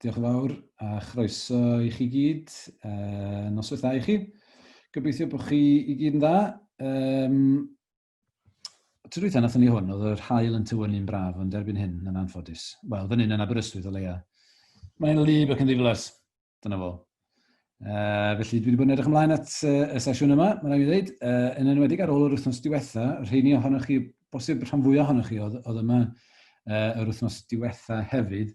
Diolch yn fawr a chroeso i chi gyd. Noswaith dda i chi. Gobeithio bod chi i gyd yn dda. Tro dwytha nathon ni hwn, oedd yr haul yn tywynnu'n braf, ond erbyn hyn, yn anffodus. Wel, fan hyn yn Aberystwyth o leia. Mae'n wlyb ac yn ddiflas. Dyna fo. Felly dwi wedi bod yn edrych ymlaen at y sesiwn yma, mae'n rhaid i ddweud, yn enwedig ar ôl yr wythnos diwetha, rheini ohonoch chi, bosib rhan fwyaf ohonoch chi oedd, oedd yma yr wythnos diwetha hefyd.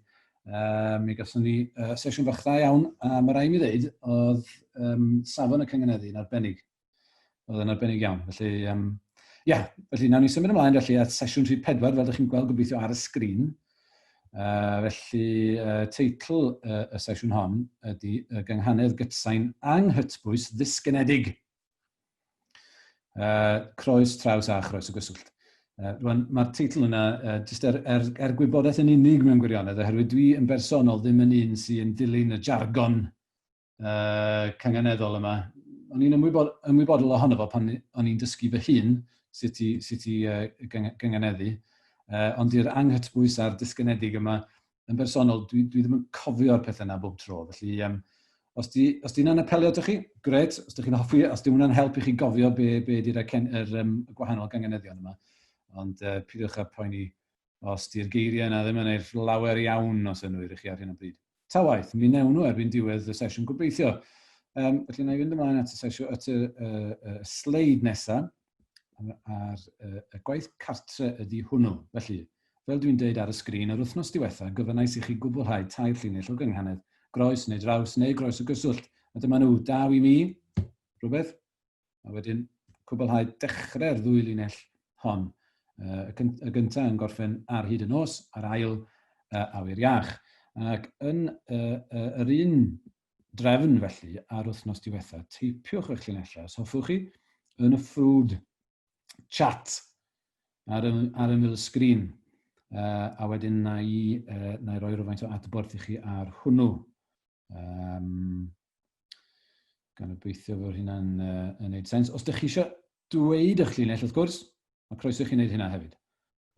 Mi gawson ni sesiwn fach dda iawn, a mae rhaid i mi ddweud, oedd um, safon y cyngeneddu yn arbennig. Oedd yn arbennig iawn. Felly, um, yeah, felly nawn ni symud ymlaen felly at sesiwn rhif 4, fel ydych chi'n gweld gobeithio ar y sgrin. Felly, teitl y sesiwn hon ydy y gynghanedd gytsain anghytbwys ddisgynedig. Croes, traws a chroes o gyswllt. Rwan, mae'r teitl yna jyst er, er, er gwybodaeth yn unig mewn gwirionedd, oherwydd dwi yn bersonol ddim yn un sy'n dilyn y jargon cynganeddol yma. O'n i'n ymwybod, ymwybodol ohono fo pan o'n i'n dysgu fy hun sut i, sut i gynganeddu. Ond i'r anghytbwys a'r disgynedig yma, yn bersonol, dwi, dwi ddim yn cofio'r pethau yna bob tro. Felly, um, os di, os di hwnna'n apelio atoch chi, gret. Os ydych chi'n hoffi, os di hwnna'n helpu chi gofio be, be di'r er, er, um, gwahanol gynganeddion yma. Ond peidiwch â poeni os di'r geiriau yna ddim yn eich lawer iawn o synnwyr i chi ar hyn o bryd. Ta waeth, mi wnewn nhw erbyn diwedd y sesiwn gobeithio. Um, felly, na i fynd ymlaen at y, sesiwn, at y, y, y sleid nesaf, a'r y, y gwaith cartre ydy hwnnw. Felly, fel dwi'n deud ar y sgrin, yr wythnos diwetha, gofynnais i chi gwblhau tair llinell o gynghanedd, groes neu draws neu groes o gyswllt. A dyma nhw, daw i mi, rhywbeth, A wedyn cwblhau dechrau'r ddwy linell hon. Y gyntaf yn gorffen ar hyd y nos, a'r ail awyr iach. Ac yn yr un drefn felly ar wythnos diwetha, teipiwch eich llinellau os hoffwch chi yn y ffrwd chat ar, y, ar ymyl y sgrin. A wedyn na i, na i roi rhywfaint o adborth i chi ar hwnnw. Um, gan obeithio fod hynna'n yn neud sens. Os ydych chi eisiau dweud eich llinell, wrth gwrs, mae croeso i chi wneud hynna hefyd.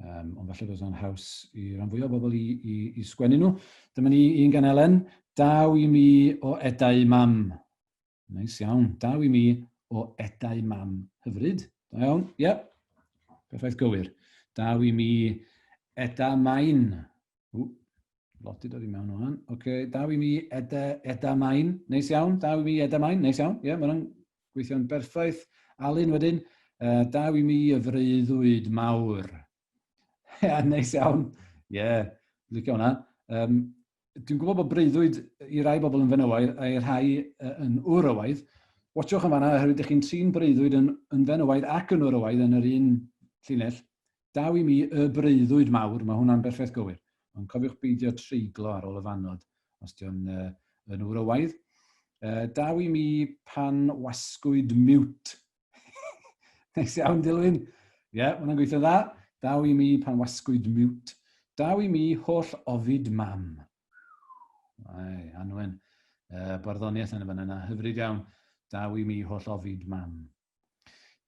Um, ond falle bod hwnna'n haws i ran fwyaf o bobl i, i, i sgwennu nhw. Dyma ni un gan Elen. Daw i mi o edau mam. Neis iawn. Daw i mi o edau mam. Hyfryd. Da iawn. Ie. Yep. Perffaith gywir. Daw i mi eda main. Ww, lot i dod i mewn o'n. Oce, okay, daw i mi eda, eda main. Neis iawn, daw i mi eda main. Neis iawn, ie, yeah, mae hwnna'n gweithio'n berffaith. Alun wedyn, daw i mi y freuddwyd mawr. Ie, yeah, neis iawn. Ie, yeah, licio hwnna. Um, dwi'n gwybod bod breuddwyd i rai bobl yn fenywaidd a i rhai yn wrywaidd. Watchwch yn fanna, oherwydd ydych chi'n trin breuddwyd yn, yn fenywaidd ac yn wrywaidd yn yr un llinell. Daw i mi y breuddwyd mawr, mae hwnna'n berffaith gywir. Ond cofiwch beidio treiglo ar ôl y fanod os di'n yn wrywaidd. Daw i mi pan wasgwyd miwt. Neis iawn, Dilwyn. Ie, yeah, hwnna'n gweithio dda. Daw i mi pan wasgwyd miwt. Daw i mi holl ofid mam. Ai, Anwen. Barddoniaeth yn y fan yna, hyfryd iawn. Daw i mi holl ofid mam.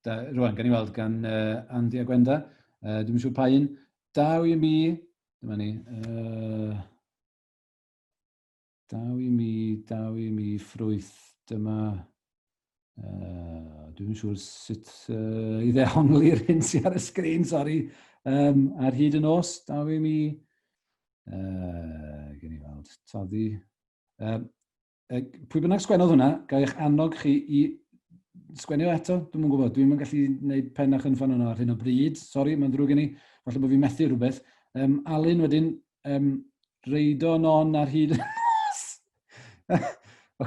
Da, rwan, gan i weld gan Andy a Gwenda. Dwi'n siŵr pa un. Daw i mi, dyma ni, daw i mi, daw i mi ffrwyth, dyma, dwi'n siŵr sut i ddehongli'r hyn sy'n ar y sgrin, sori, ar hyd y nos, daw i mi, gen i weld, toddi, Pwy bynnag sgwennodd hwnna, ga i eich annog chi i sgwennu o eto? Dwi'm yn gwybod, dwi'm yn gallu gwneud pen a chynffon yno ar hyn o bryd. Sori, mae'n ddrwg gen i. Falle bod fi'n methu rhywbeth. Um, Alun wedyn, um, reido non ar hyd y nos. Oce,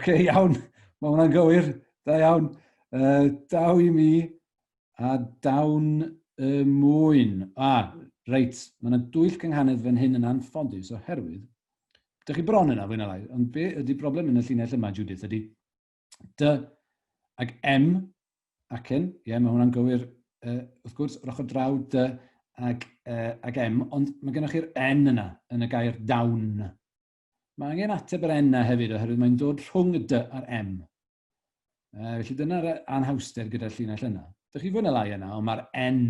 okay, iawn. Mae hwnna'n gywir. Da iawn. Daw i mi a dawn y mwyn. Ah, reit. Mae yna dwyll cynghanedd fan hyn yn anffodus oherwydd Dych chi bron yna, fwy na lai. Ond be ydy broblem yn y llinell yma, Judith, ydy D ag M acen, ie, yeah, mae hwnna'n gywir, wrth gwrs, yr ochr draw D ag, ag M, ond mae gennych chi'r N yna, yn y gair dawn. Mae angen ateb yr N yna hefyd, oherwydd mae'n dod rhwng y D a'r M. Felly dyna'r anhawster gyda'r llinell yna. Dych chi fwy na lai yna, ond mae'r N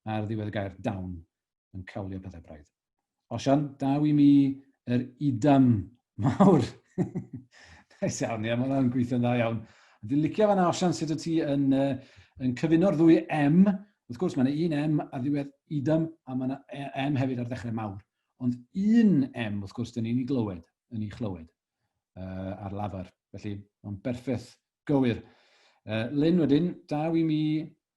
ar ddiwedd y gair dawn yn cawlio pethau braidd. Osian, daw i mi yr idam Mawr! Nice iawn, ie, mae hwnna'n gweithio'n dda iawn. Dwi'n licio fan'na, Osian, sut wyt ti yn, yn cyfuno'r ddwy M. Wrth gwrs, mae yna un M ar ddiwedd idym, a mae yna M hefyd ar ddechrau mawr. Ond un M, wrth gwrs, dyn ni'n ei glywed, yn ei chlywed ar lafar. Felly, mae'n berffaith gywir. Lynn wedyn, daw i mi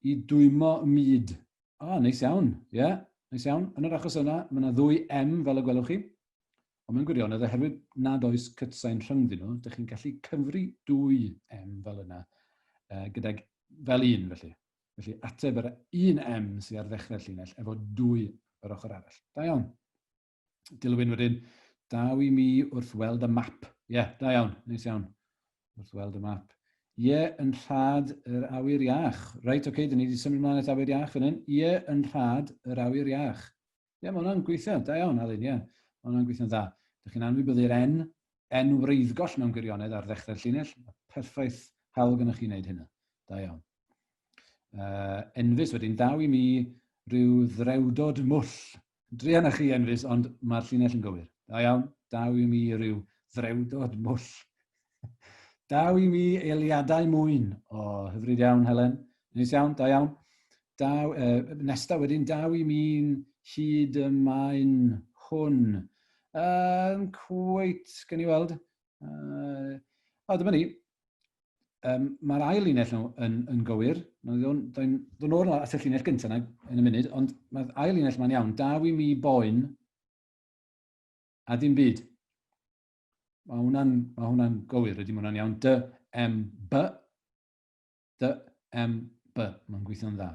i dwymo myd. O, oh, neis iawn, ie, yeah, neis iawn. Yn yr achos yna, mae yna ddwy M fel y gwelwch chi. Ond mewn gwirionedd, oherwydd nad oes cytsain rhyngddyn nhw, dych chi'n gallu cyfri dwy M fel yna, gydag, fel un felly. Felly ateb yr un M sydd ar ddechrau'r llinell efo dwy yr ochr arall. Da iawn. Dilwyn wedyn, daw i mi wrth weld y map. Ie, yeah, da iawn, neis iawn. Wrth weld y map. Ie, yeah, yn rhad yr awyr iach. Reit, oce, okay, dyn ni wedi symud ymlaen at awyr iach fan hyn. Ie, yeah, yn rhad yr awyr iach. Ie, mae hwnna'n gweithio. Da iawn, Alun, ie. Mae hwnna'n gweithio'n dda. Dych chi'n anwybyddu'r N, N wreiddgoll mewn gwirionedd ar ddechrau'r llinell. Perffaith hawl gynnwch chi wneud hynna. Da iawn. Enfys wedyn, daw i mi rhyw ddrewdod mwll. Druan â chi, Enfys, ond mae'r llinell yn gywir. Da iawn, daw i mi rhyw ddrewdod mwll. Daw i mi eiliadau mwyn. O, hyfryd iawn, Helen. Neis iawn, da iawn. Daw, nesta wedyn, daw i mi'n hyd y maen hwn. Cweit, gen i weld. O, dyma ni. Mae'r ail linell nhw yn, yn gywir. Mae'n dod dod nôl at y llinell gyntaf yna yn y munud, ond mae'r ail linell yma'n iawn. Daw i mi boen a dim byd. Mae hwnna'n ma hwnna gywir, ydy, mae hwnna'n iawn. D, M, B. D, M, B. Mae'n gweithio'n dda.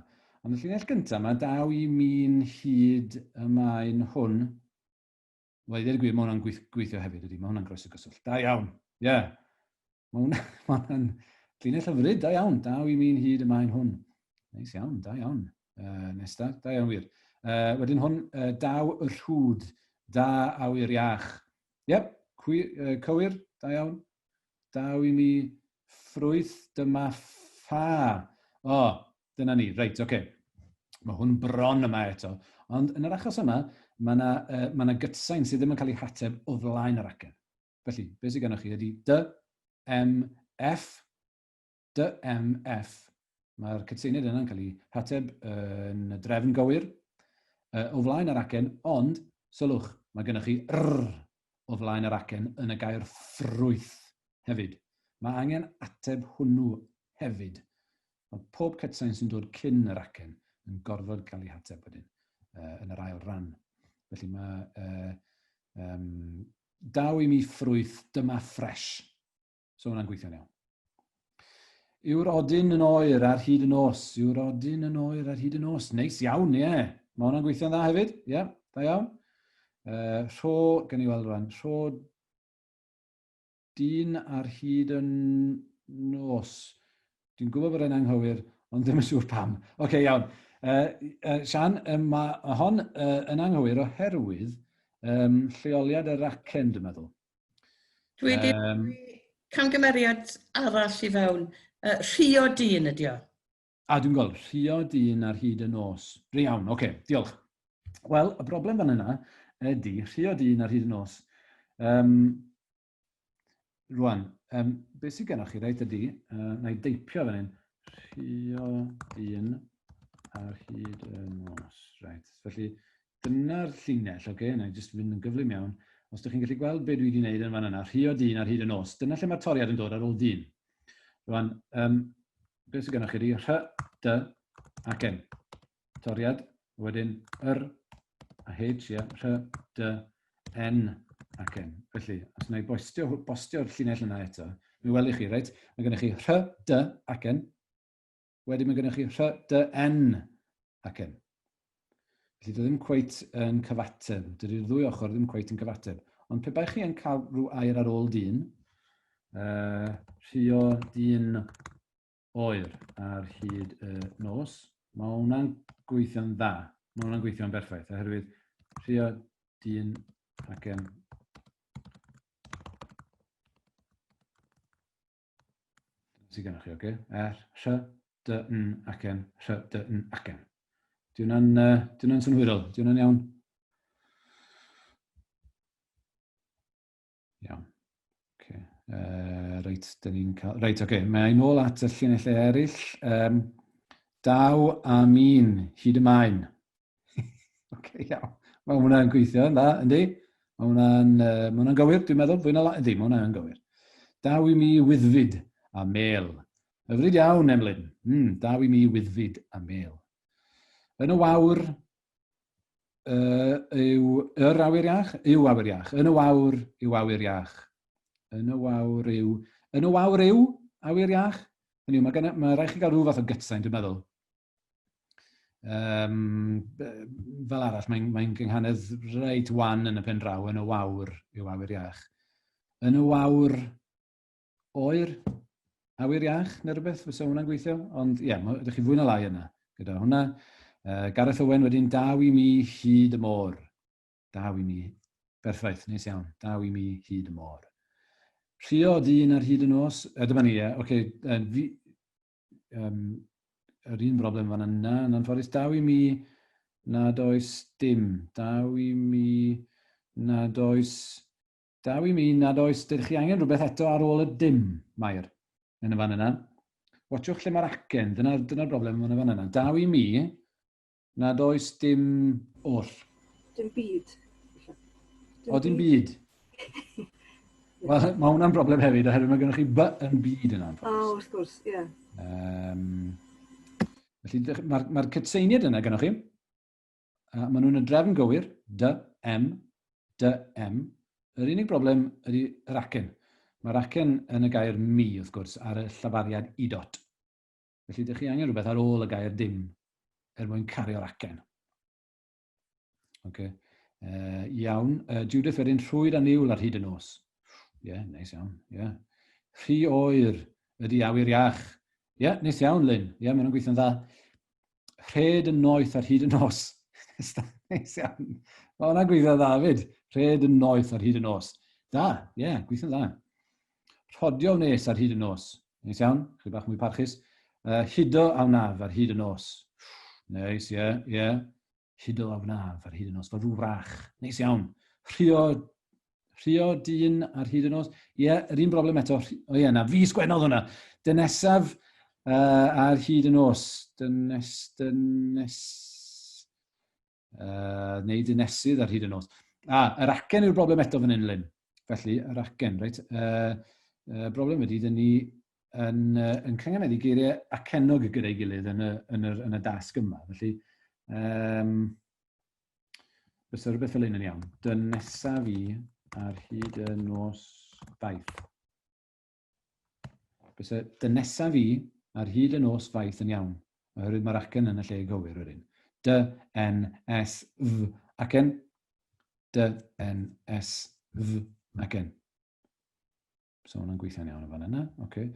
Ond y llinell gyntaf yma, daw i mi'n hyd y maen hwn. Wel, i ddweud y gwir, mae hwnna'n gweithio hefyd, ydy. Mae hwnna'n groes y gyswllt. Da iawn. Ie. Yeah. Mae hwnna, ma hwnna'n llinell hyfryd, da iawn. Daw i mi'n hyd y maen hwn. Neis iawn, da iawn. Nesta, da iawn wir. Wedyn hwn, daw y rhwd, da awyr iach. Yep, cywir, da iawn. Daw i mi ffrwyth dyma ffa. O, oh, dyna ni, reit, oce. Okay. Mae hwn bron yma eto. Ond yn yr achos yma, mae yna uh, ma gytsain sydd ddim yn cael ei hateb o flaen yr acen. Felly, beth sydd gennych chi ydy D, M, F, D, M, F. Mae'r cytseiniad yna'n cael ei hateb yn y drefn gywir o flaen yr acen, ond, sylwch, mae gennych chi R o flaen yr acen yn y gair ffrwyth hefyd. Mae angen ateb hwnnw hefyd. Mae pob cytsain sy'n dod cyn yr acen yn gorfod cael ei hateb wedyn yn yr ail ran. Felly mae um, daw i mi ffrwyth, dyma ffresh. So hwnna'n gweithio'n iawn. Yw'r odyn yn oer ar hyd y nos? Yw'r odyn yn oer ar hyd y nos? Neis iawn, ie. Yeah. Mae hwnna'n gweithio'n dda hefyd. Ie, yeah, da iawn. Rho, gen i weld rwan, rho dyn ar hyd y nos. Dwi'n gwybod bod e'n anghywir, ond ddim yn siŵr pam. Oce, okay, iawn. Sian, mae hon yn anghywir oherwydd um, lleoliad yr acen, dwi'n meddwl. Dwi wedi um, camgymeriad arall i fewn. Rhio dyn ydi o. A dwi'n gweld, rhio dyn ar hyd y nos. Rhy iawn, oce, okay, diolch. Wel, y broblem fan yna ydy rhio dyn ar hyd y nos. Um, rwan, um, beth sydd gennych chi, reit, ydy, na i deipio fan hyn, rhio dyn ar hyd y nos. Reit, felly Dyna'r llinell, oce, okay, na i jyst fynd yn gyflym iawn. Os ydych chi'n gallu gweld be dwi wedi gwneud yn fan yna, rhio dyn ar hyd y nos, dyna lle mae'r toriad yn dod ar ôl dyn. Rwan, um, beth sydd gennych chi ydy rh, d ac n. Toriad, wedyn r a h, ie, rh, d, n ac n. Felly, os wna i bostio, bostio'r llinell yna eto, mi welwch chi, reit? Mae gennych chi rh, d ac n, Wedyn mae gennych chi rh, d, n ac n. Felly dwi ddim cweit yn cyfateb. Dydy'r ddwy ochr ddim cweit yn cyfateb. Ond pe bai chi yn cael rhyw air ar ôl dyn, rhio dyn oer ar hyd y nos, mae hwnna'n gweithio'n dda. Mae hwnna'n gweithio'n berffaith, oherwydd rhio dyn ac yn Sydd gennych chi, oce? Okay? R, R, D, N, ac N, R, D, N, ac N. Di hwnna'n uh, di hwnna'n synhwyrol? Di hwnna'n iawn? Iawn. Reit, dyn ni'n cael... Reit, oce, okay. Mae i'n ôl at y llinellau eraill. Daw a min hyd y maen. Oce, okay, iawn. Mae hwnna'n gweithio, yndda, yndi? Mae hwnna'n uh, ma hwnna gywir, dwi'n meddwl, fwy na la... Yndi, mae hwnna'n gywir. Daw i mi wyddfyd a mel. Hyfryd iawn, Emlyn. Daw i mi wyddfyd a mel. Yn y wawr yw yr awyr iach? Yw awyr iach. Yn y wawr yw awyr iach. Yn y wawr yw... Yn y wawr yw awyr iach? Hynny yw, mae, gen, mae rhaid chi gael rhyw fath o gytsain, dwi'n meddwl. Fel arall, mae'n mae gynghanedd reit wan yn y pen draw, yn y wawr yw awyr iach. Yn y wawr oer, awyr iach neu rhywbeth, fysa hwnna'n gweithio. Ond ie, yeah, ydych chi fwy na lai yna gyda hwnna. Gareth Owen wedyn, daw i mi hyd y môr. Daw i mi, berffaith, neis iawn, daw i mi hyd y môr. Rhio dyn ar hyd y nos, dyma ni, ie, yeah, oce, okay, fi, yr un broblem fan yna, yn anffodus, daw i mi nad oes dim, daw i mi nad oes, daw i mi nad oes, dydych chi angen rhywbeth eto ar ôl y dim, Mair, yn y fan yna. Watchwch lle mae'r acen, dyna'r dyna broblem yn y fan yna. Daw i mi Nad oes dim oll. Dim byd. Dim o, dim byd. Wel, mae hwnna'n broblem hefyd, oherwydd mae gennych chi b yn byd yna. O, oh, wrth gwrs, ie. Yeah. Felly, mae'r ma cytseiniad yna gennych chi. Maen nhw'n y drefn gywir, D, M, D, M. Yr unig broblem ydy yr acen. Mae'r acen yn y gair mi, wrth gwrs, ar y llafariad i dot. Felly, ydych chi angen rhywbeth ar ôl y gair dim er mwyn cario'r acen. Okay. Iawn. Judith wedyn, rhwyd a niwl ar hyd y nos. Ie, yeah, neis iawn. Yeah. Rhy oer ydy awyr iach. Ie, yeah, neis iawn, Lynn. Ie, yeah, maen nhw'n gweithio'n dda. Rhed yn noeth ar hyd y nos. Neis iawn. Mae hwnna'n gweithio'n dda fyd. Rhed yn noeth ar hyd y nos. Da, ie, yeah, gweithio'n dda. Rhodio wnes ar hyd y nos. Neis iawn, chwi bach mwy parchus. Hudo a wnaf ar hyd y nos. Neis, ie, yeah, ie. Yeah. Hudo a wnaf ar hyd y nos, fel rhyw wrach. Neis iawn. Rhio, rhio dyn ar hyd y nos. Ie, yeah, yr un broblem eto. O ie, yeah, na, fi sgwennodd hwnna. Dynesaf ar hyd y nos. Dynes, dynes... Neu dynesydd ar hyd y nos. Ah, yr acen yw'r broblem eto fan hyn, Lynn. Felly, yr acen, reit? Broblem ydy, dyn ni yn, yn cynganeddu geiriau acennog gyda'i gilydd yn y, yn y, yn y dasg yma. Felly, fysa rhywbeth fel hyn yn iawn. Dynesaf i ar hyd y nos faith. Byse dy nesaf i ar hyd y nos faith yn iawn, oherwydd mae'r acen yn y lle gywir wedyn. D, N, S, F, acen. D, N, S, F, acen. So hwnna'n gweithio'n iawn yn fan yna. Okay.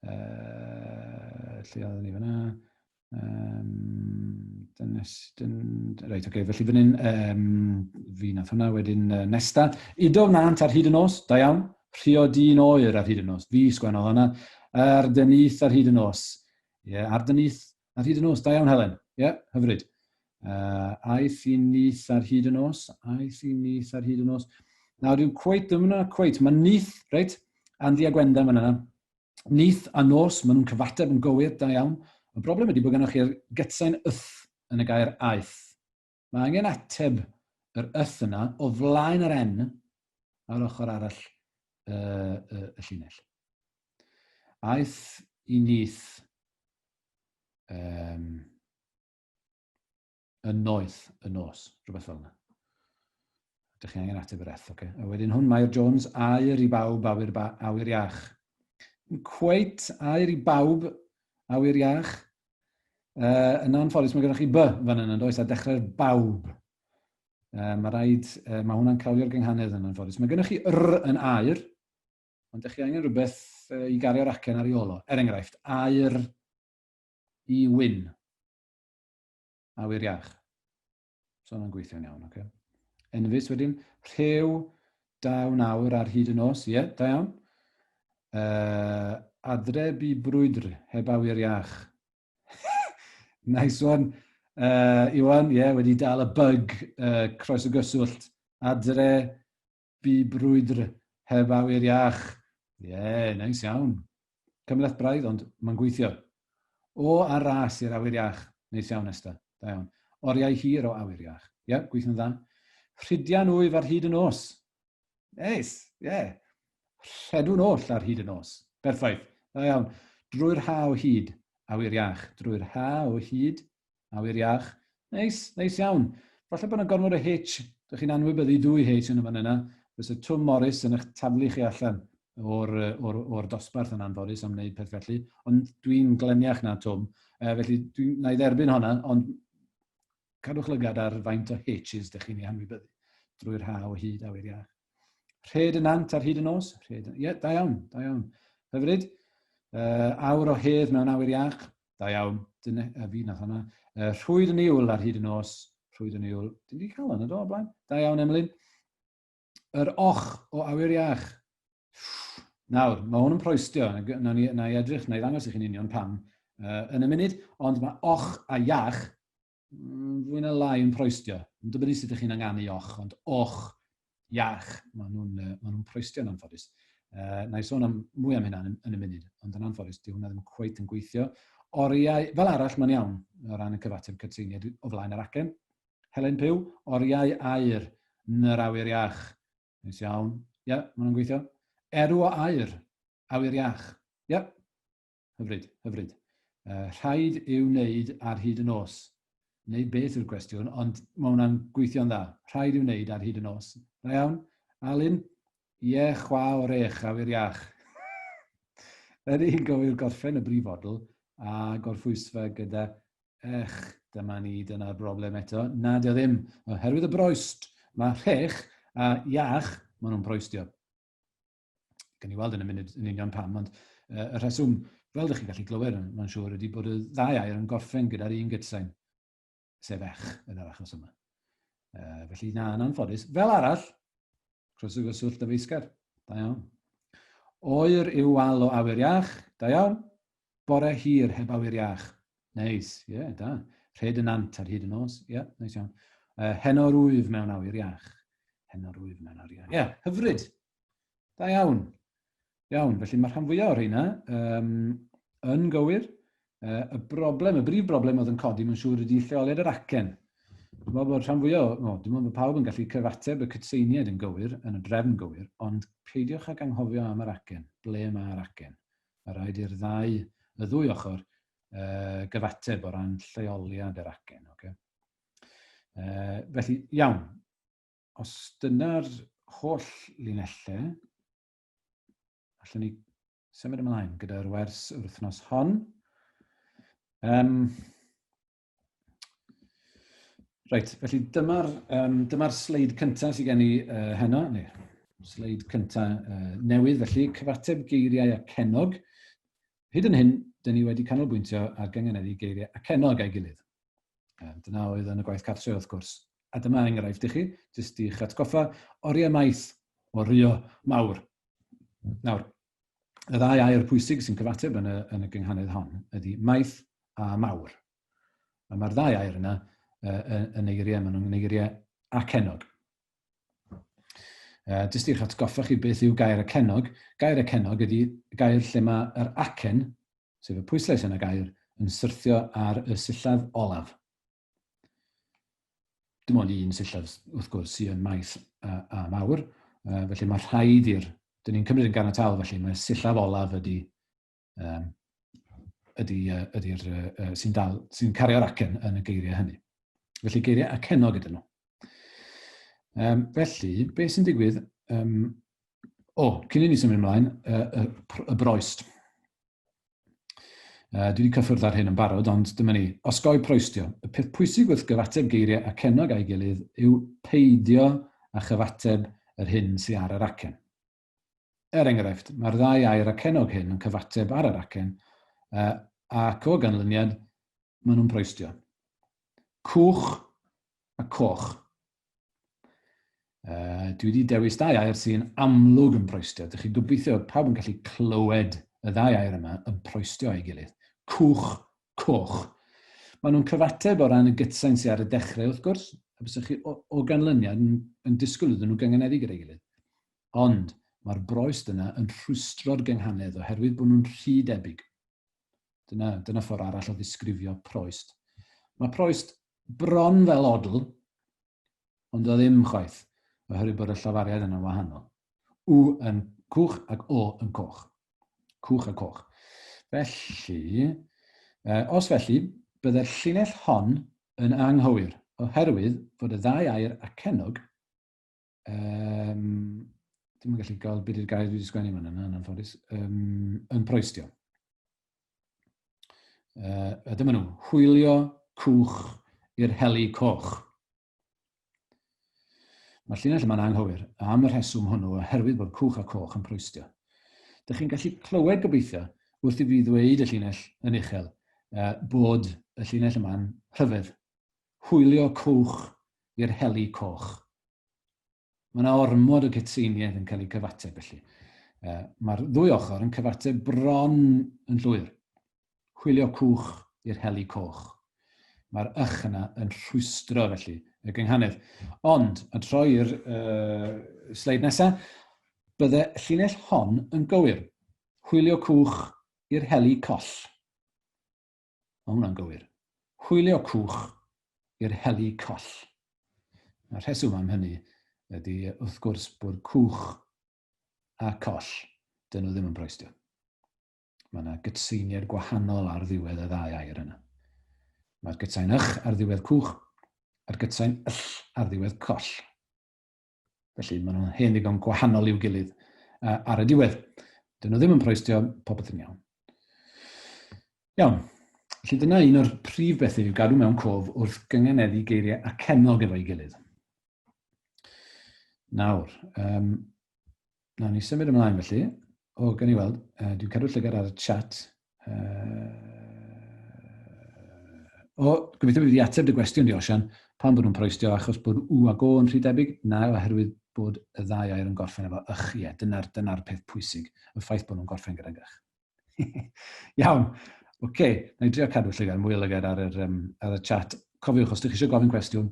Lle oedden ni fan'na? Dynes, dyn, reit, oce, okay, felly fan hyn, fi nath hwnna wedyn nesta. Udo wnant ar hyd y nos, da iawn. Rhio dyn oer ar hyd y nos, fi sgwennodd hwnna. Ar dynyth ar hyd y nos. Ie, yeah, ar dynyth ar hyd y nos, da iawn Helen. Ie, yeah, hyfryd. Aeth i nyth ar hyd y nos, aeth i nyth ar hyd y nos. Nawr, dwi'n cweit, ddim yna cweit, mae nyth, reit, Andy a Gwenda fan yna. Nyth a nos, maen nhw'n cyfateb yn gywir, da iawn. Y broblem ydy bod gennych chi'r gytsain yth yn y gair aeth. Mae angen ateb yr yth yna o flaen yr N ar ochr arall y, y, y llinell. Aeth i nyth yn noeth y nos, rhywbeth fel yna. Ydych chi angen ateb yr eth, oce. Okay. A wedyn hwn, Mair Jones, air i bawb, awyr, ba, awyr iach. Cweit, air i bawb, awyr iach. Yn anffodus, mae gennych chi b fan yna, does, a dechrau'r bawb. Mae rhaid, mae hwnna'n cawlio'r gynghanedd yn anffodus. Mae gennych chi r yn air, ond ydych chi angen rhywbeth i gario'r acen ar ei ôl o. Er enghraifft, air i wyn. Awyr iach. So hwnna'n gweithio'n iawn, oce. Okay. Enfys wedyn, rhew daw nawr ar hyd y nos, ie, yeah, da iawn. Adre bu brwydr heb awyr iach. Nice one. Iwan, ie, yeah, wedi dal y bug, croes o gyswllt. Adre bu brwydr heb awyr iach. Ie, yeah, neis iawn. Cymhleth braidd, ond mae'n gweithio. O ar ras i'r awyr iach. Neis iawn, Esther. Da iawn. Oriau hir o awyr iach. Ie, yeah, gweithio'n dda. Rhidian wyf ar hyd y nos. Neis, ie. Yeah. Rhedwn oll ar hyd y nos. Berffaith. Da iawn. Drwy'r ha o hyd, awyr iach. Drwy'r ha o hyd, Awyr iach. Neis, neis iawn. Falle bod yna gormod o H. Dych chi'n anwybyddu dwy H yn y fan yna. Fysa Twm Morris yn eich taflu chi allan o'r, or, or dosbarth yn anffodus am wneud peth felly. Ond dwi'n gleniach na Twm. Felly dwi'n na i dderbyn honna, ond cadwch lygad ar faint o H's dych chi'n ei anwybyddu drwy'r ha o hyd awyr iach. Rhed y nant ar hyd y nos. Rhed, ie, yeah, da iawn, da iawn. Hyfryd. Awr o hedd mewn awyr iach. Da iawn. Dyna, fi nath hwnna. Rhwyd y niwl ar hyd y nos. Rhwyd y niwl. Dyn ni cael hwnna, do, o blaen. Da iawn, Emlyn. Yr och o awyr iach. Nawr, mae hwn yn proestio. Na, ni, na i edrych, na i ddangos i chi'n union pam yn y munud, ond mae och a iach fwy na lai yn proestio. Yn dibynnu sut ydych chi'n ynganu och, ond och, iach, maen nhw'n ma nhw proestio yn anffodus. Na i sôn am mwy am hynna yn, yn y munud, ond yn anffodus, di hwnna ddim cweit yn gweithio. Oriau, fel arall, mae'n iawn o ran y cyfateb cytseiniad o flaen yr acen. Helen Pugh, oriau aur yn yr awyr iach. Neis iawn. Ie, yeah, maen nhw'n gweithio. Erw o aur, awyr iach. Ie, yeah. Hyfryd, hyfryd. Rhaid i'w wneud ar hyd y nos. Wneud beth yw'r cwestiwn, ond mae hwnna'n gweithio'n dda. Rhaid i'w wneud ar hyd y nos. Da iawn. Alun? Ie, chwa o'r ech, awyr iach. Yr un gywir gorffen y brif fodl a gorffwysfa gyda ech, dyma ni, dyna'r broblem eto. Na, dio ddim. Oherwydd y broest, mae rhech a iach, maen nhw'n proestio. Gan i weld yn y munud yn union pam, ond y rheswm, fel ydych chi'n gallu glywed, mae'n siŵr, ydy bod y ddau air yn gorffen gyda'r un gytsain, sef ech yn yr achos yma. Felly na, yn anffodus. Fel arall, croeso gyswllt dyfeisgar, da iawn. Oer yw wal o awyr iach, da iawn. Bore hir heb awyr iach. Neis, ie, yeah, da. Rhed y nant ar hyd y nos, ie, yeah, neis iawn. Heno rwyf mewn awyr iach. Heno rwyf mewn awyr iach. Ie, yeah, hyfryd. Da iawn. Iawn, felly mae rhan fwyaf o'r rheina um, yn gywir. Y broblem, y brif broblem oedd yn codi, mae'n siŵr, ydy lleoliad yr acen. Dwi'n meddwl bod rhan fwyaf, no, dwi'n meddwl bod pawb yn gallu cyfateb y cytseiniad yn gywir, yn y drefn gywir, ond peidiwch ag anghofio am yr acen. Ble mae'r acen? Mae rhaid i'r ddau, y ddwy ochr, gyfateb o ran lleoliad yr acen. Okay? Felly, iawn, os dyna'r holl linellau, allwn ni symud ymlaen gyda'r wers yr wythnos hon. Reit, felly dyma'r um, dyma sleid cyntaf sydd gen i heno, neu sleid cyntaf newydd, felly cyfateb geiriau a cenog. Hyd yn hyn, dyn ni wedi canolbwyntio ar gyngeneddu geiriau a cenog a'i gilydd. Dyna oedd yn y gwaith cartre, wrth gwrs. A dyma enghraifft i chi, jyst i'ch atgoffa, oriau maith o rio mawr. Nawr, y ddau air pwysig sy'n cyfateb yn y, yn y gynghanedd hon ydy maith a mawr. A mae'r ddau air yna yn eiriau, maen nhw'n eiriau acennog. Jyst i'ch atgoffa chi beth yw gair acennog. Gair acennog ydy gair lle mae'r acen, sef y pwyslais yn y gair, yn syrthio ar y sillaf olaf. Dim ond un sillaf, wrth gwrs, sy'n yn maith a, a mawr, felly mae rhaid i'r... Dyn ni'n cymryd yn ganiataol, felly mae'r sillaf olaf ydy um, ydy, ydy'r, uh, sy'n dal, sy'n cario'r acen yn y geiriau hynny. Felly geiriau acennog ydyn nhw. Felly, beth sy'n digwydd? O, cyn i ni symud ymlaen, y, y broest. Dwi wedi cyffwrdd ar hyn yn barod, ond dyma ni. Osgoi proestio. Y peth pwysig wrth gyfateb geiriau acennog a'i gilydd yw peidio â chyfateb yr hyn sydd ar yr acen. Er enghraifft, mae'r ddau air acennog hyn yn cyfateb ar yr acen, ac o ganlyniad, maen nhw'n proestio. Cwch a coch. Dwi wedi dewis dau air sy'n amlwg yn proestio. Dych chi'n gobeithio pawb yn gallu clywed y ddau air yma yn proestio ei gilydd. Cwch, coch. Maen nhw'n cyfateb o ran y gytsain sydd ar y dechrau, wrth gwrs, a bysech chi o, o ganlyniad yn, yn disgwyl iddyn nhw gyngeneddu gyda'i gilydd. Ond Mae'r broest yna yn rhwystro'r gynghanedd oherwydd bod nhw'n rhy debyg. Dyna, dyna ffordd arall o ddisgrifio proest. Mae proest bron fel odl, ond o ddim chwaith, oherwydd bod y llafariad yna'n wahanol. U yn cwch ac O yn coch. Cwch a coch. Felly, os felly, byddai'r llinell hon yn anghywir, oherwydd fod y ddau air acennog, um, dim yn gallu gael beth yw'r gair dwi wedi sgwennu fan yna, yn anffodus, yn proestio. A dyma nhw, hwylio cwch i'r heli coch. Mae'r llinell yma'n anghywir, am y rheswm hwnnw oherwydd bod cwch a coch yn proestio. Dych chi'n gallu clywed gobeithio wrth i fi ddweud y llinell yn uchel bod y llinell yma'n rhyfedd. Hwylio cwch i'r heli coch. Mae yna ormod o gytseiniaeth yn cael ei cyfateb felly. Mae'r ddwy ochr yn cyfateb bron yn llwyr. Hwylio cwch i'r heli coch. Mae'r ych yna yn rhwystro felly y gynghanedd. Ond, a troi i'r sleid nesaf, bydde llinell hon yn gywir. Hwylio cwch i'r heli coll. Mae hwnna'n gywir. Hwylio cwch i'r heli coll. Mae'r rheswm am hynny ydy wrth gwrs bod cwch a coll, dyn nhw ddim yn proestio. Mae yna gytseiniad gwahanol ar ddiwedd y ddau air yna. Mae'r gytsain ych ar ddiwedd cwch a'r gytsain yll ar ddiwedd coll. Felly maen nhw'n hen ddigon gwahanol i'w gilydd ar y diwedd. Dyn nhw ddim yn proestio, popeth yn iawn. Iawn, felly dyna un o'r prif bethau i'w gadw mewn cof wrth gyngeneddu geiriau acennog efo'i gilydd. Nawr, nawn ni symud ymlaen felly. O, gan i weld, dwi'n cadw llygad ar y chat. O, gobeithio bod wedi ateb dy gwestiwn di, Osian. Pam bod nhw'n proestio? Achos bod U ac O yn rhy debyg? Na, oherwydd bod y ddau air yn gorffen efo ych. Ie, dyna'r dyna peth pwysig, y ffaith bod nhw'n gorffen gydag ych. Iawn, oce, okay. Na i drio cadw llygad, mwy o lygad ar, yr, ar y chat. Cofiwch, os ydych chi eisiau gofyn cwestiwn,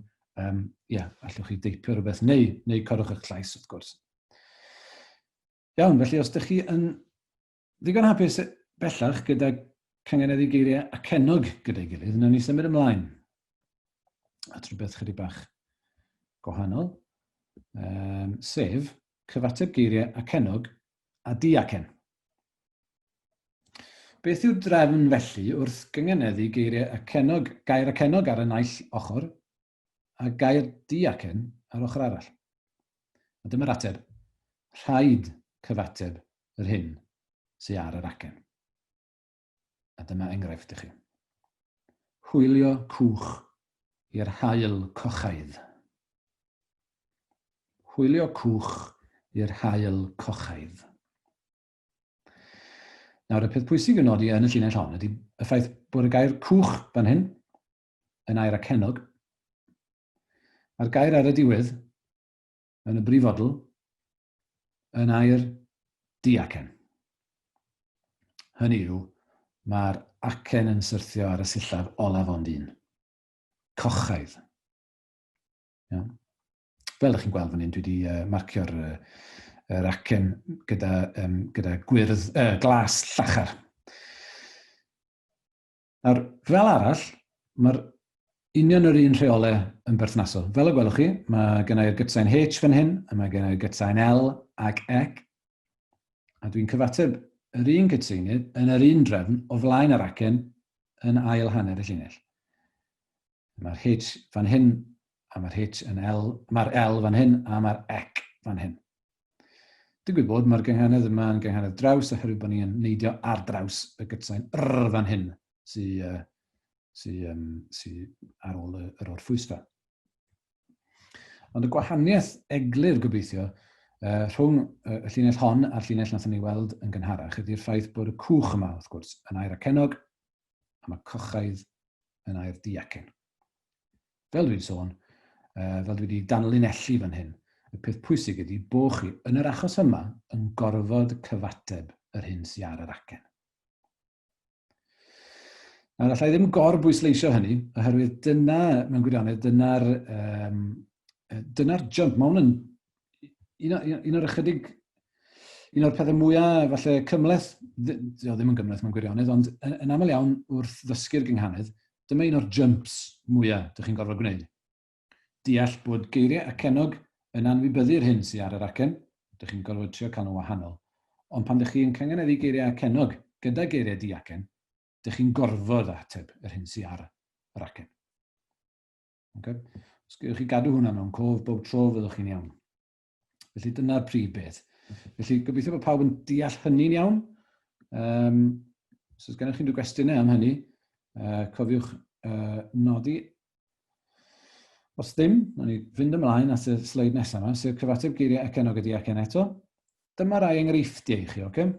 yeah, allwch chi deipio rhywbeth neu, neu codwch eich llais, wrth gwrs. Iawn, felly os ydych chi yn Ddigon hapus bellach gyda cyngeneddu geiriau acennog gyda'i gilydd, wnawn ni symud ymlaen at rhywbeth chydig bach gwahanol, sef cyfateb geiriau acennog a diacen. Beth yw'r drefn felly wrth gyngeneddu geiriau acennog, gair acennog ar y naill ochr a gair diacen ar ochr arall? A dyma'r ateb, rhaid cyfateb yr hyn sy ar yr acen. A dyma enghraifft i chi. Hwylio cwch i'r haul cochaidd. Hwylio cwch i'r haul cochaidd. Nawr, y peth pwysig i'w nodi yn y llinell hon ydy y ffaith bod y gair cwch fan hyn yn air acennog, a'r gair ar y diwedd yn y brifodl yn air diacen. Hynny yw, mae'r acen yn syrthio ar y sillaf olaf ond un. Cochaidd. Iawn. Fel ydych chi'n gweld fan hyn, dwi wedi marcio'r yr acen gyda, gyda gwyrdd, glas llachar. Nawr, fel arall, mae'r union yr un rheolau yn berthnasol. Fel y gwelwch chi, mae gen i'r gytsain H fan hyn, a mae gen i'r gytsain L ac ec. A dwi'n cyfateb yr un cytseinydd yn yr un drefn o flaen yr acen yn ail hanner y llinell. Mae'r H fan hyn, a mae'r H yn L, mae'r L fan hyn, a mae'r ec fan hyn. Digwydd bod mae'r gynghanedd yma yn gynghanedd draws oherwydd bod ni'n neidio ar draws y gytsain r fan hyn sy, sy, sy ar ôl y, yr orffwysfa. Ond y gwahaniaeth eglur gobeithio rhwng y llinell hon a'r llinell nathon ni weld yn gynharach ydy'r ffaith bod y cwch yma, wrth gwrs, yn air acennog a mae cochaidd yn air diacen. Fel dwi wedi sôn, fel dwi wedi danlinellu fan hyn, y peth pwysig ydy bo chi, yn yr achos yma, yn gorfod cyfateb yr hyn sy'n ar yr acen. Nawr, allai ddim gor-bwysleisio hynny, oherwydd dyna, mewn gwirionedd, dyna'r um, dyna jump. Mae hwn yn un, un o'r ychydig Un o'r pethau mwyaf, falle, cymhleth, dio ddim yn gymhleth mewn gwirionedd, ond yn, yn aml iawn wrth ddysgu'r gynghanedd, dyma un o'r jumps mwyaf dych chi'n gorfod gwneud. Deall bod geiriau acennog yn anwybyddu'r hyn sydd ar yr acen, dych chi'n gorfod trio cael nhw'n wahanol. Ond pan dych chi'n cynganeddu geiriau acennog gyda geiriau diacen, dych chi'n gorfod ateb yr hyn sydd ar yr acen. Okay? Os gewch chi gadw hwnna mewn cof bob tro, fyddwch chi'n iawn. Felly dyna'r prif beth. Felly gobeithio bod pawb yn deall hynny'n iawn. Um, os oes gennych chi unrhyw gwestiynau am hynny, cofiwch nodi. Os ddim, nawn ni fynd ymlaen at y sleid nesaf yma, sef cyfateb geiriau acennog a diacen eto. Dyma rai enghreifftiau i chi, oce? Okay?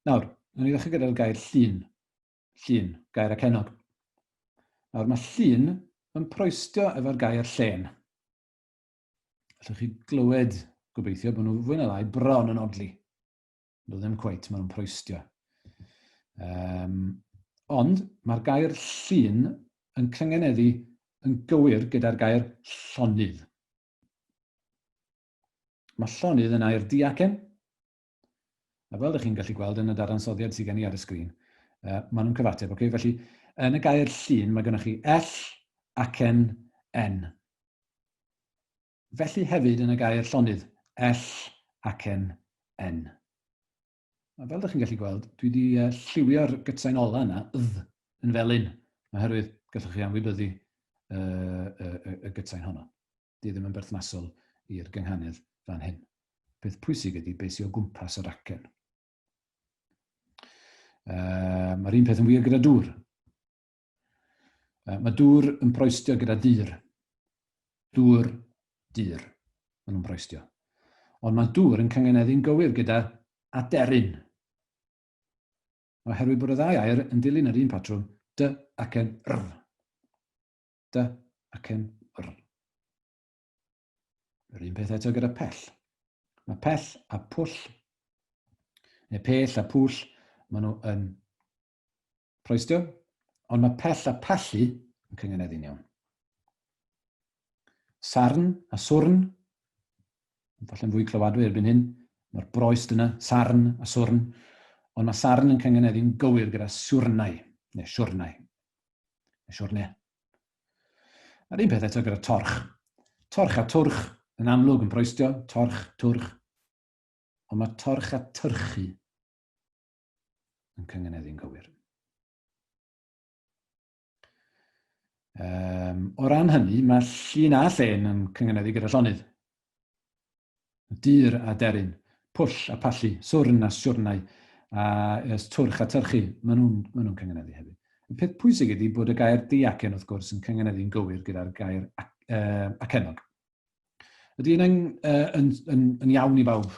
Nawr, nawn ni ddechrau gyda'r gair llun. Llun, gair acennog. Nawr, mae llun yn proestio efo'r gair llên. Allwch chi glywed, gobeithio, bod nhw fwy na lai bron yn odli. Nhw ddim cweit, maen nhw'n proestio. Um, ond mae'r gair llun yn cyngeneddu yn gywir gyda'r gair llonydd. Mae llonydd yn air diacen, a fel ydych chi'n gallu gweld yn y dadansoddiad sydd gen i ar y sgrin, maen nhw'n cyfateb. Okay? Felly, yn y gair llun, mae gennych chi L, acen, N. Felly hefyd yn y gair llonydd, L, acen, N. A fel ydych chi'n gallu gweld, dwi wedi lliwio'r gytsain ola yna, dd, yn felyn, oherwydd gallwch chi anwybyddu y, y, y, y gytsain honno. Di ddim yn berthnasol i'r gynghanedd fan hyn. Peth pwysig ydy beth sy'n o gwmpas yr acen. Mae'r un peth yn wir gyda dŵr. Mae dŵr yn proestio gyda dur. Dŵr, dur. Maen nhw'n proestio. Ond mae dŵr yn cyngeneddu'n gywir gyda aderyn. Oherwydd bod y ddau air yn dilyn yr un patrwm, d ac yn r. D ac yn r. Yr un peth eto gyda pell. Mae pell a pwll, neu pell a pwll, maen nhw yn proestio, ond mae pell a pallu yn cyngeneddu'n iawn. Sarn a swrn, falle'n fwy clywadwy erbyn hyn, mae'r broest yna, sarn a swrn, ond mae sarn yn cyngeneddu'n gywir gyda siwrnai, neu siwrnai, neu siwrne. A'r un peth eto gyda torch. Torch a twrch yn amlwg yn proestio, torch, twrch, ond mae torch a tyrchu yn cyngeneddu'n gywir. Um, o ran hynny, mae llun a llen yn cyngeneddu gyda llonydd. Dur a deryn, pwll a pallu, swrn a siwrnau, a yes, twrch a tyrchu, maen nhw'n ma nhw cyngeneddu hefyd. Y peth pwysig ydy bod y gair diacen, wrth gwrs, yn cyngeneddu'n gywir gyda'r gair ac, acennog. Ydy hynna'n uh, yn, yn, yn iawn i bawb?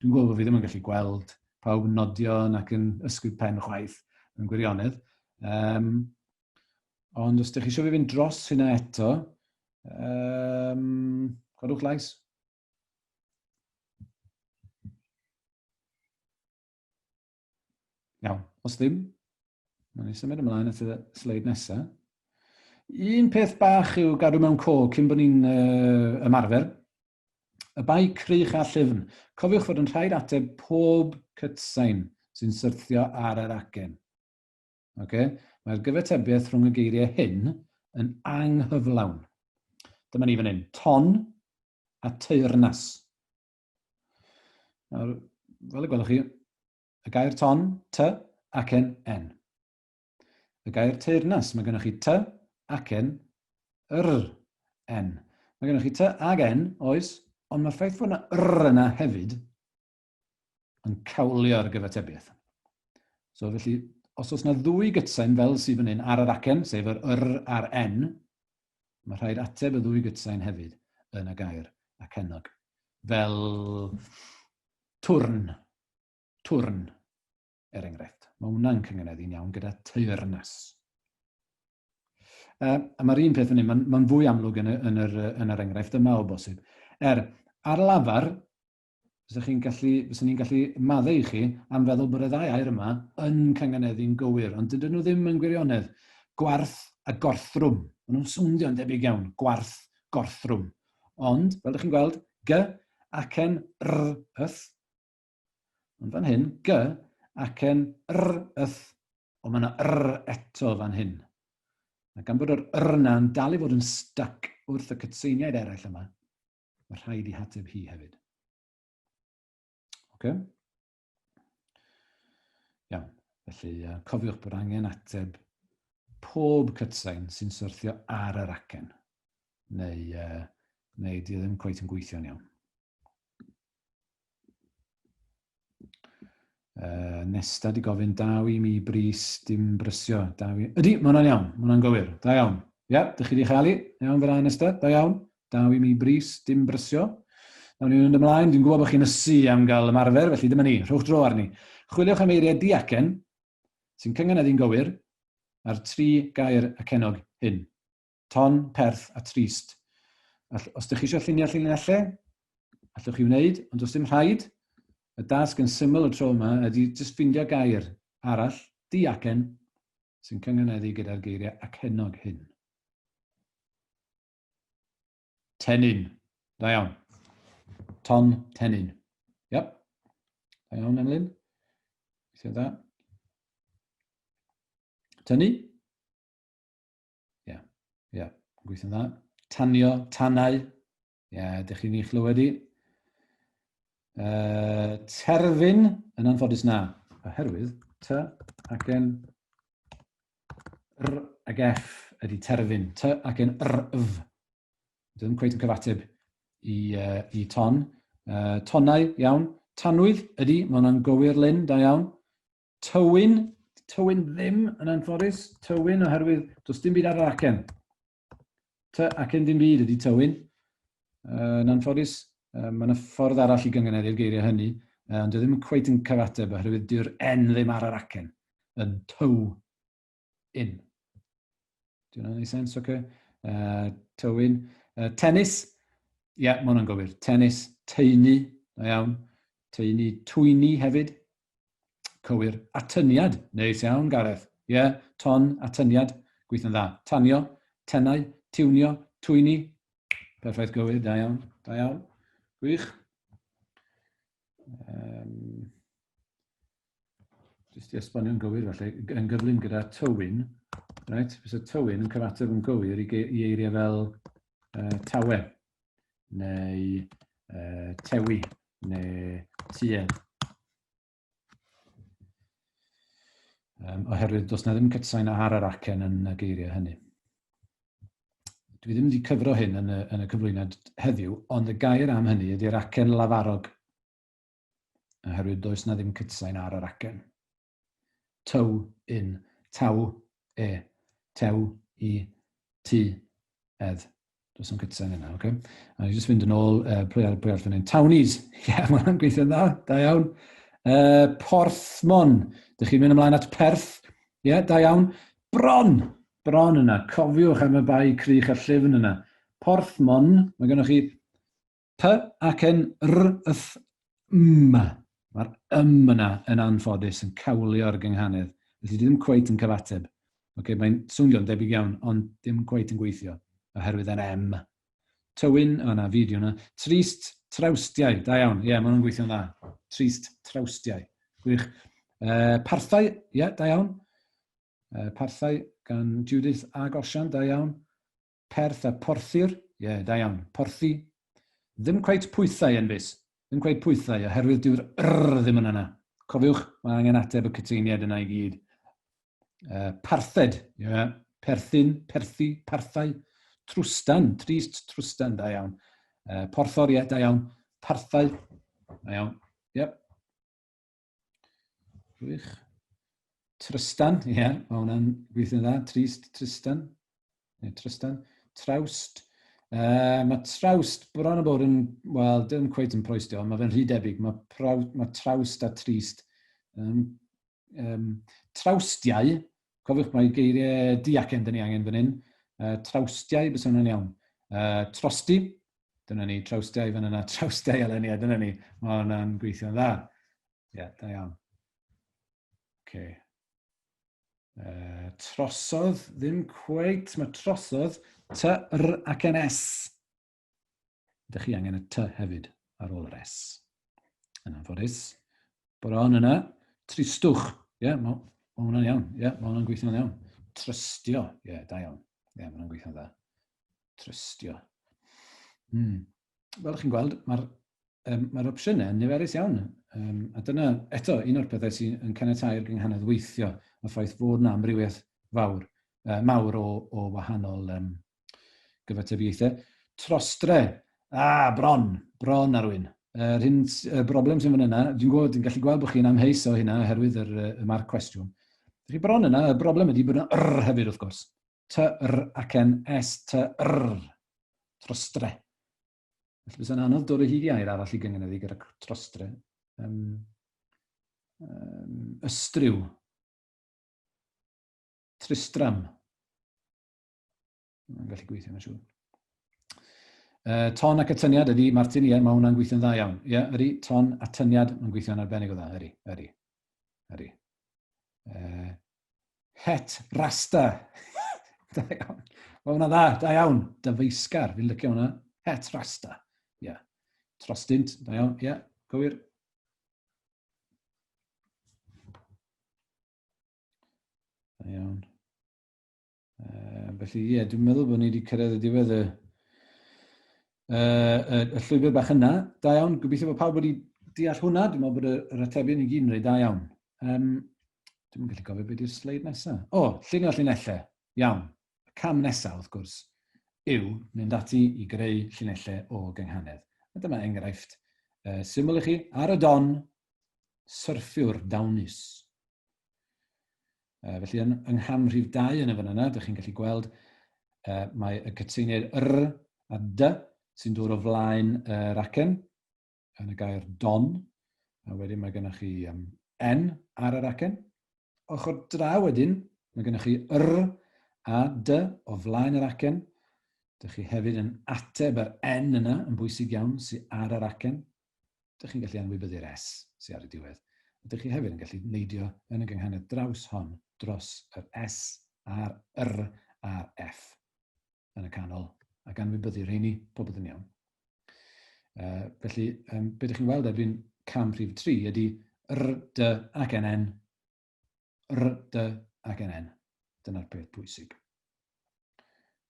Dwi'n gwybod bod fi ddim yn gallu gweld pawb yn nodio ac yn ysgwyd pen chwaith yn gwirionedd. Um, ond os ydych chi eisiau fi fynd dros hynna eto, um, codwch lais. Iawn, os ddim, mae'n ni symud ymlaen at y sleid nesaf. Un peth bach i'w gadw mewn co cyn bod ni'n uh, ymarfer. Y bai crych a llyfn. Cofiwch fod yn rhaid ateb pob cytsain sy'n syrthio ar yr acen. Okay? Mae'r gyfatebiaeth rhwng y geiriau hyn yn anghyflawn. Dyma ni fan hyn. Ton a teyrnas. Nawr, fel y gwelwch chi, y gair ton, t, acen, n. Y gair teyrnas, mae gennych chi t, acen, r, n. Mae gennych chi t ag n, oes, ond mae'r ffaith fod yna r yna hefyd yn cawlio'r gyfatebiaeth. So felly, os oes yna ddwy gytsain fel sydd fan hyn ar yr acen, sef yr yr a'r n, Mae rhaid ateb y ddwy gytsain hefyd yn y gair acennog. Fel twrn, twrn, er enghraifft. Mae hwnna'n cyngeneddu'n iawn gyda teyrnas. A mae'r un peth yn hyn, mae'n ma fwy amlwg yn, y, yn, yr, yn yr enghraifft yma o bosib. Er, ar lafar, Fysa chi'n gallu, fyswn ni'n gallu maddau i chi am feddwl bod y ddau air yma yn cynganeddu'n gywir, ond dydyn nhw ddim yn gwirionedd. Gwarth a gorthrwm. Maen nhw'n swndio'n debyg iawn. Gwarth, gorthrwm. Ond, fel ydych chi'n gweld, g, acen, r, th. Ond fan hyn, G, acen R, yth, ond mae yna R eto fan hyn. A gan bod yr R yna'n dal i fod yn stuck wrth y cytseiniaid eraill yma, mae rhaid i hateb hi hefyd. Okay? Iawn, felly cofiwch bod angen ateb pob cytsain sy'n syrthio ar yr acen, neu, neu di ddim cweit yn gweithio'n iawn. Nesta di gofyn, daw i mi bris, dim brysio. Daw i... Ydy, mae hwnna'n iawn, mae hwnna'n gywir. Da iawn. Ie, yeah, dych chi wedi chael i. Iawn fyna, Nesta, da iawn. Daw i mi bris, dim brysio. Nawn ni'n mynd ymlaen, dwi'n gwybod bod chi'n ysu am gael ymarfer, felly dyma ni, rhowch dro arni. Chwiliwch am eiriau diacen, sy'n cynganeddu'n gywir, a'r tri gair acennog hyn. Ton, perth a trist. All, os ydych chi eisiau llunio llinellau, allwch chi wneud, ond does dim rhaid. Y dasg yn syml y tro yma ydy jyst ffindio gair arall, diacen, sy'n cynganeddu gyda'r geiriau acennog hyn. Tenyn. Da iawn. Ton, tenyn. Yep. Da iawn, Emlyn. Gweithio dda. Tynnu. Ie, yeah. ie, yeah. gweithio'n dda. Tanio, tanau. Ie, yeah, ydych chi'n ei chlywed i. Terfyn, yn anffodus na, oherwydd T ac yn R ag F ydy terfyn. T ac yn R, F. Ddim cweit yn cyfateb i, i ton. Tonau, iawn. Tanwydd ydy, mae hwnna'n gywir, Lynn, da iawn. Tywyn, tywyn ddim yn anffodus, tywyn oherwydd does dim byd ar yr acen. Ty acen dim byd ydy tywyn. Yn anffodus, mae yna ffordd arall i gyngeneddu'r geiriau hynny, ond dwi ddim yn cweit yn cyfateb oherwydd dyw'r N ddim ar yr acen, yn tyw in. Di hwnna'n neud sens, oce? Okay? Tywyn. Tennis, ie, yeah, mae hwnna'n gywir. Tennis, teunu, da iawn. Teunu, twyni hefyd. Cywir. Atyniad, neis iawn, Gareth. Ie, yeah, ton, atyniad, gweithio'n dda. Tanio, tenau, tiwnio, twyni. Perffaith gywir, da iawn, da iawn. Gwych. Jyst i esbonio'n gywir falle, yn gyflym gyda tywyn, right? Fysa tywyn yn cyfateb yn gywir i, i eiriau fel tawe, neu tewi, neu tuedd. Oherwydd does na ddim cytsain ar yr acen yn y geiriau hynny. Dwi ddim wedi cyfro hyn yn y, yn y cyflwyniad heddiw, ond y gair am hynny ydy'r acen lafarog, oherwydd does na ddim cytsain ar yr acen. Tyw, un, taw, e, tew, i, tu, edd. Does yn cytsain yna, oce? Okay? A ni jyst fynd yn ôl, pwy, ar, pwy arall fan hyn? Townies! Ie, yeah, mae hwnna'n gweithio'n dda, da iawn. Porthmon. Dych chi'n mynd ymlaen at Perth. Ie, yeah, da iawn. Bron! Bron yna. Cofiwch am y bai crych a llyfn yna. Porthmon, mae gennych chi P ac N R Th M. Mae'r M yna yn anffodus yn cawlio'r gynghanedd. Felly di ddim cweit yn cyfateb. Okay, mae'n swnio'n debyg iawn, ond dim cweit yn gweithio, oherwydd yr M. Tywyn, o na, fideo yna. Trist, trawstiau, da iawn. Ie, yeah, maen nhw'n gweithio'n dda. Trist, trawstiau. Gwych. Parthau, ie, yeah, da iawn. Parthau gan Judith a Gosian, da iawn. Perth a Porthir, ie, yeah, da iawn. Porthi. Ddim cweit pwythau, Enfys. Ddim cweit pwythau, oherwydd dyw'r r ddim yn yna. Cofiwch, mae angen ateb y cytseiniad yna i gyd. Parthed, ie, yeah. Perthyn, perthi, parthau. Trwstan, trist, trwstan, da iawn. Porthor, ie, yeah, da iawn. Parthau, da iawn. Yep. Gwych. Trystan, ie, yeah, mae hwnna'n gweithio'n dda. Trist, Tristan. Neu Trystan. Trawst. Mae trawst bron o bod yn, wel, dim cweit yn proestio, ond mae fe'n rhy debyg. Mae, praw, mae trawst a trist. Trawstiau, cofiwch mae geiriau diacen dyn ni angen fan hyn. Trawstiau, bys hwnna'n iawn. Trosti, dyna ni, trawstiau fan yna, trawstiau eleni, a dyna ni. Mae hwnna'n gweithio'n dda. Ie, yeah, da iawn. Okay. Trosodd, ddim cweit, mae trosodd, T, R ac N S. Ydych chi angen y T hefyd ar ôl yr S. Yn anffodus. Bron yna. Tristwch. Ie, yeah, mae ma hwnna'n iawn. Ie, yeah, mae hwnna'n gweithio'n iawn. Trystio. Ie, yeah, da iawn. Ie, yeah, mae hwnna'n gweithio'n dda. Trystio. Fel chi'n gweld, mae'r um, mae opsiynau yn niferus iawn. Um, a dyna, eto, un o'r pethau sy'n yn caniatáu'r gynghanedd weithio, y ffaith fod yna amrywiaeth fawr, mawr o, o wahanol um, gyfatebiaethau. Trostre. Ah, bron. Bron, Arwyn. Yr hyn, y broblem sy'n fan yna, dwi'n gwybod, dwi'n gallu gweld bod chi'n amheus o hynna oherwydd yr, y marc cwestiwn. Chi bron yna, y broblem ydy bod yna r hefyd wrth gwrs. T, r, ac n, s, t, r. Trostre. Felly bysa'n anodd dod o hyd i air arall i gyngeneddu gyda trostre. Um, um, ystryw. Tristram. Mae'n gallu gweithio, mae'n siŵr. Ton ac atyniad ydy, Martin, ie, mae hwnna'n gweithio'n dda iawn. Ie, ydy, ton, atyniad, mae'n gweithio'n arbennig o dda, ydy, ydy, ydy. Het rasta. da iawn. Mae hwnna'n dda, da iawn. Dyfeisgar, fi'n licio hwnna. Het rasta. Ie. Yeah. Trostynt, da iawn, ie, yeah, cywir. Da iawn. Felly, ie, yeah, dwi'n meddwl bod ni wedi cyrraedd y diwedd y, y, y llwybr bach yna. Da iawn, gobeithio bod pawb wedi deall hwnna. Dwi'n meddwl bod yr atebion i gyd yn rhai da iawn. Um, dwi'n gallu gofio beth yw'r sleid nesaf. O, oh, llunio llinellau. Iawn. Y cam nesaf, wrth gwrs, yw mynd ati i greu llinellau o gynghanedd. A dyma enghraifft syml i chi. Ar y don, syrffiwr dawnus. Felly yn, yng ngham rhif 2 yn y fan yna, dych chi'n gallu gweld uh, mae y cytseiniaid R a D sy'n dod o flaen yr acen yn y gair don, a wedyn mae gennych chi um, N ar yr acen. Ochr draw wedyn, mae gennych chi R a D o flaen yr acen. Dych chi hefyd yn ateb yr N yna yn bwysig iawn sy'n ar yr acen. Dych chi'n gallu anwybyddu'r S sy ar y diwedd. A dych chi hefyd yn gallu neidio yn y gynghanedd draws hon dros yr S a'r R a'r F yn y canol ac anwybyddu rheini, popeth yn iawn. Felly, um, be ydych chi'n weld erbyn cam rhif 3 ydy R, D ac N, N, R, D ac N, N. Dyna'r peth pwysig.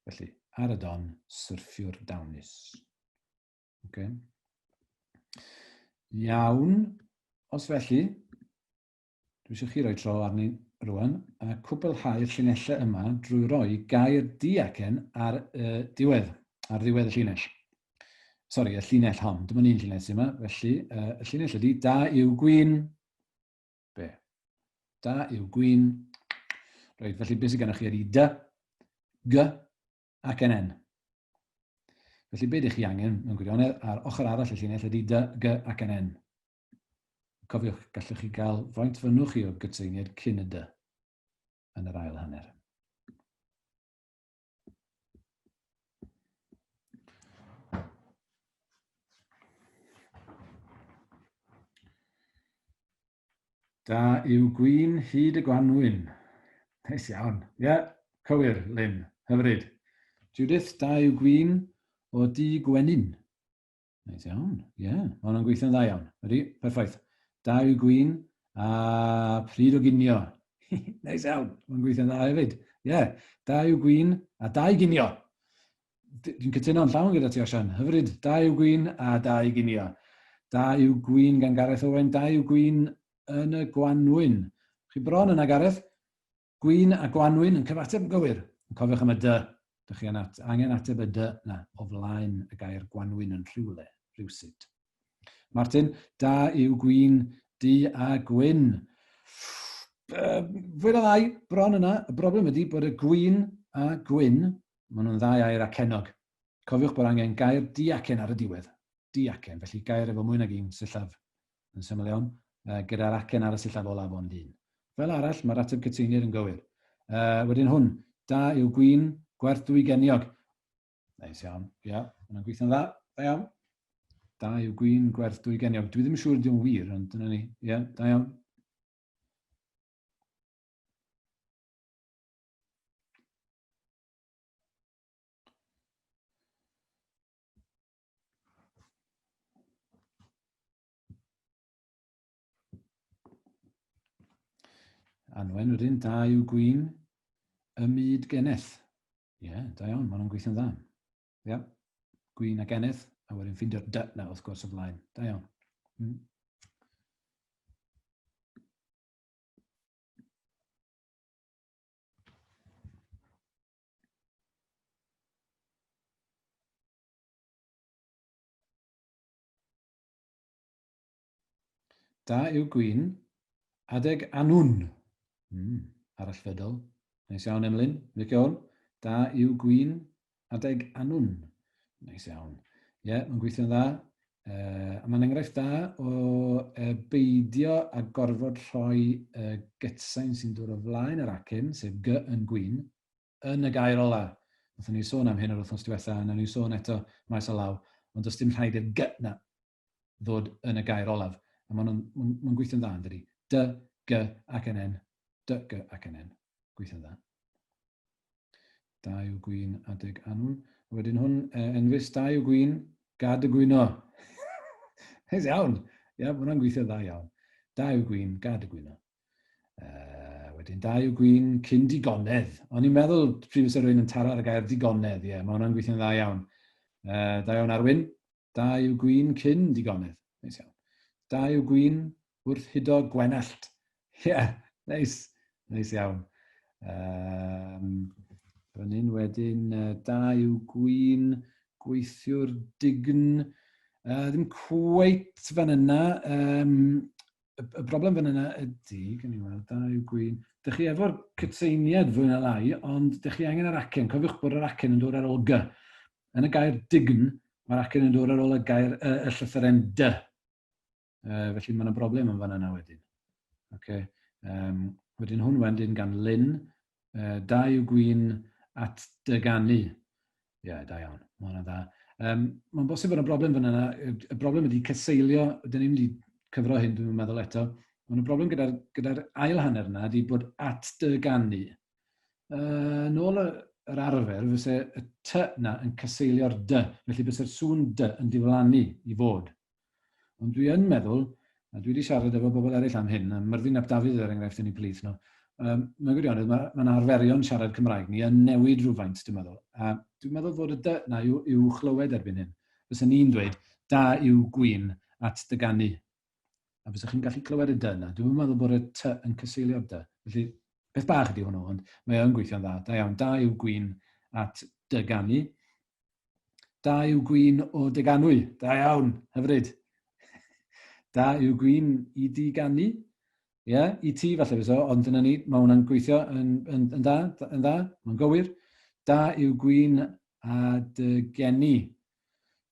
Felly, ar y don, syrffiwr dawnus. Okay. Iawn, os felly, dwi eisiau chi roi tro arni rwan a cwblhau'r llinellau yma drwy roi gair diacen ar y diwedd, ar ddiwedd y llinell. Sori, y llinell hon. Dim ond un llinell sy'n yma, felly y llinell ydy da yw gwyn. Be? Da yw gwyn. Reit, felly beth sydd gennych chi ydy d, g, ac yn N. Felly be ydych chi angen mewn gwirionedd ar ochr arall y llinell ydy D, G ac yn N. Cofiwch, gallwch chi gael faint fynnwch chi o gytseiniad cyn y D yn yr ail hanner. Da yw gwin hyd y gwanwyn. Neis iawn. Ie, yeah, cywir, Lynn. Hyfryd. Judith, da yw gwin o du gwenyn. Neis iawn. Ie, yeah, mae hwnna'n gweithio'n dda iawn. Ydy, perffaith. Da yw gwin a pryd o ginio. Neis iawn, mae'n gweithio'n dda hefyd. Ie, yeah, da yw gwin a dau ginio. Dwi'n cytuno'n llawn gyda ti, Osian. Hyfryd. Da yw gwin a da i ginio. Da yw gwin gan Gareth Owen. Da yw gwin yn y gwanwyn. Chi bron yna, Gareth. Gwin a gwanwyn yn cyfateb yn gywir. Yn cofiwch am y dy. Dych chi angen ateb y dy na o flaen y gair gwanwyn yn rhywle, rhywsut. Martin, da yw gwin du a gwyn. Fwy na ddau, bron yna. Y broblem ydy bod y gwin a gwyn Maen nhw'n ddau air acennog. Cofiwch bod angen gair diacen ar y diwedd. Diacen, felly gair efo mwy nag un sillaf yn syml iawn, gyda'r acen ar y sillaf olaf ond un. Fel arall, mae'r ateb cytseiniad yn gywir. Wedyn hwn, da yw gwin, gwerth dwy geniog. Neis iawn, ia, yeah, hwnna'n gweithio'n dda, da iawn. Da yw gwin, gwerth dwy geniog. Dwi ddim yn siŵr ydy o'n wir, ond dyna ni, ia, yeah, da iawn. Anwen wedyn, da yw gwin y myd geneth. Ie, yeah, da iawn, maen nhw'n gweithio'n dda. Ie, yeah. Gwin a geneth, a wedyn ffeindio'r dy na wrth gwrs o flaen. Da iawn. Da yw gwin, adeg anwn. Arallfydol. Neis iawn, Emlyn. Licio hwn. Da yw gwin, adeg anwn. Neis iawn. Ie, yeah, mae'n gweithio'n dda. A mae'n enghraifft da o beidio a gorfod rhoi gytsain sy'n dod o flaen yr acen, sef g yn gwin, yn y gair ola. Wnaethon ni sôn am hyn yr wythnos diwetha, a wnawn ni sôn eto maes o law, ond does dim rhaid i'r g na ddod yn y gair olaf. A maen nhw'n ma ma gweithio'n dda, yn dydi? D, G ac N N. D, G ac N N. Gweithio'n dda. Da yw gwin adeg anwn. A wedyn hwn, enfys, da yw gwin, gad y gwyno. Neis iawn. Ie, yeah, mae hwnna'n gweithio dda iawn. Da yw gwin, gad y gwyno. Wedyn, da yw gwin cyn digonedd. O'n i'n meddwl pryd fysa rhywun yn taro ar y gair digonedd, ie, yeah, mae hwnna'n gweithio'n dda iawn. Da iawn Arwyn. Da yw gwin cyn digonedd. Neis iawn. Da yw gwin wrth hudo Gwenallt. Ie, yeah, neis. Neis iawn. Fan hyn wedyn, da yw gwin, gweithiwr dign. Ddim cweit fan yna. Y broblem fan yna ydy, gan i weld, da yw gwin. Dych chi efo'r cytseiniad fwy na lai, ond dych chi angen yr acen. Cofiwch bod yr acen yn dod ar ôl g. Yn y gair dign, mae'r acen yn dod ar ôl y gair, y llythyren d. Felly mae yna broblem yn fan yna wedyn. Okay. Wedyn hwn wedyn gan Lynn, da yw gwin at dyganu. Ie, yeah, da iawn. Mae hwnna'n dda. Mae'n bosib bod yna broblem fan yna. Y broblem ydy cyseilio, dyn ni'n mynd i cyfro hyn, dwi'n meddwl eto. Mae'n broblem gyda'r gyda ail hanner yna ydy bod at dyganu. Nôl yr arfer, fyse y t na yn cyseilio'r d, felly byse'r sŵn d yn diflannu i fod. Ond dwi yn meddwl, a dwi wedi siarad efo bobl eraill am hyn, a Myrddin ap Dafydd er enghraifft yn ei plith nhw, mewn gwirionedd mae ma arferion siarad Cymraeg ni yn newid rhywfaint, dwi'n meddwl. A dwi'n meddwl fod y dy na i'w, i'w chlywed erbyn hyn. Fysa ni'n dweud, da yw gwin at dyganu. A fysa chi'n gallu clywed y dy na. Dwi'n meddwl bod y t yn cyseilio'r dy. Felly, peth bach ydy hwnnw, ond mae o'n gweithio'n dda. Da iawn, da yw gwin at dyganu. Da yw gwin o Deganwy. Da iawn, hyfryd. Da yw gwin i di ganu. Ie, yeah, i ti falle fysa, ond dyna ni, mae hwnna'n gweithio yn, yn, yn dda, yn dda, mae'n gywir. Da yw gwin a dy geni.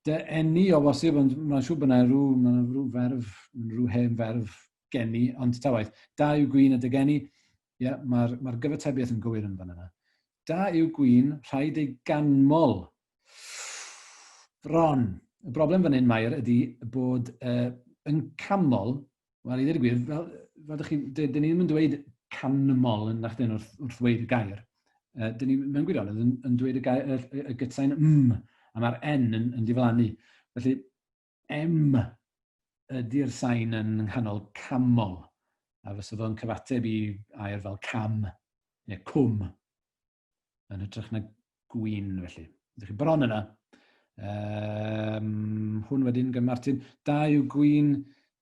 Dy eni o bosib, ond mae'n siŵr bod yna rhyw, ma rhyw ferf, rhyw hen ferf geni, ond ta waith. Da yw gwin a dy geni. Ie, yeah, mae'r mae gyfatebiaeth yn gywir yn fan yna. Da yw gwin, rhaid ei ganmol. Bron. Y broblem fan hyn, Mair, ydy bod yn camol, wel, i ddweud y gwir, fel, fel dych chi, dyn ni ddim yn dweud canmol yn nachdyn wrth, wrth ddweud y gair. Dyn ni mewn gwirionedd yn, yn dweud y, gair, y, y, y gytsain m, a mae'r n yn, yn diflannu. Felly, m ydy'r sain yn nghanol camol, a fysa fo'n cyfateb i air fel cam, neu cwm, yn hytrach na gwin, felly. Ydych chi bron yna. Hwn wedyn gan Martin. Da yw gwin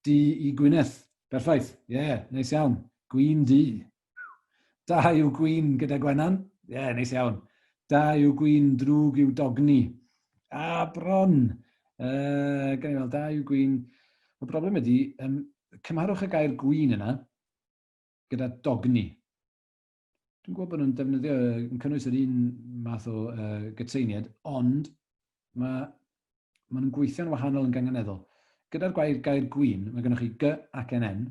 du i Gwyneth. Perffaith. Ie, yeah, neis iawn. Gwin du. Da yw gwin gyda Gwenan. Ie, yeah, neis iawn. Da yw gwin drwg i'w dogni. A, bron. Gan i weld, da yw gwin. Y broblem ydy, cymharwch y gair gwin yna gyda dogni. Dwi'n gwybod bod nhw'n defnyddio, yn cynnwys yr un math o gytseiniad, ond mae, ma nhw'n gweithio'n wahanol yn ganganeddol. Gyda'r gair, gair gwin, mae gennych chi G ac N N,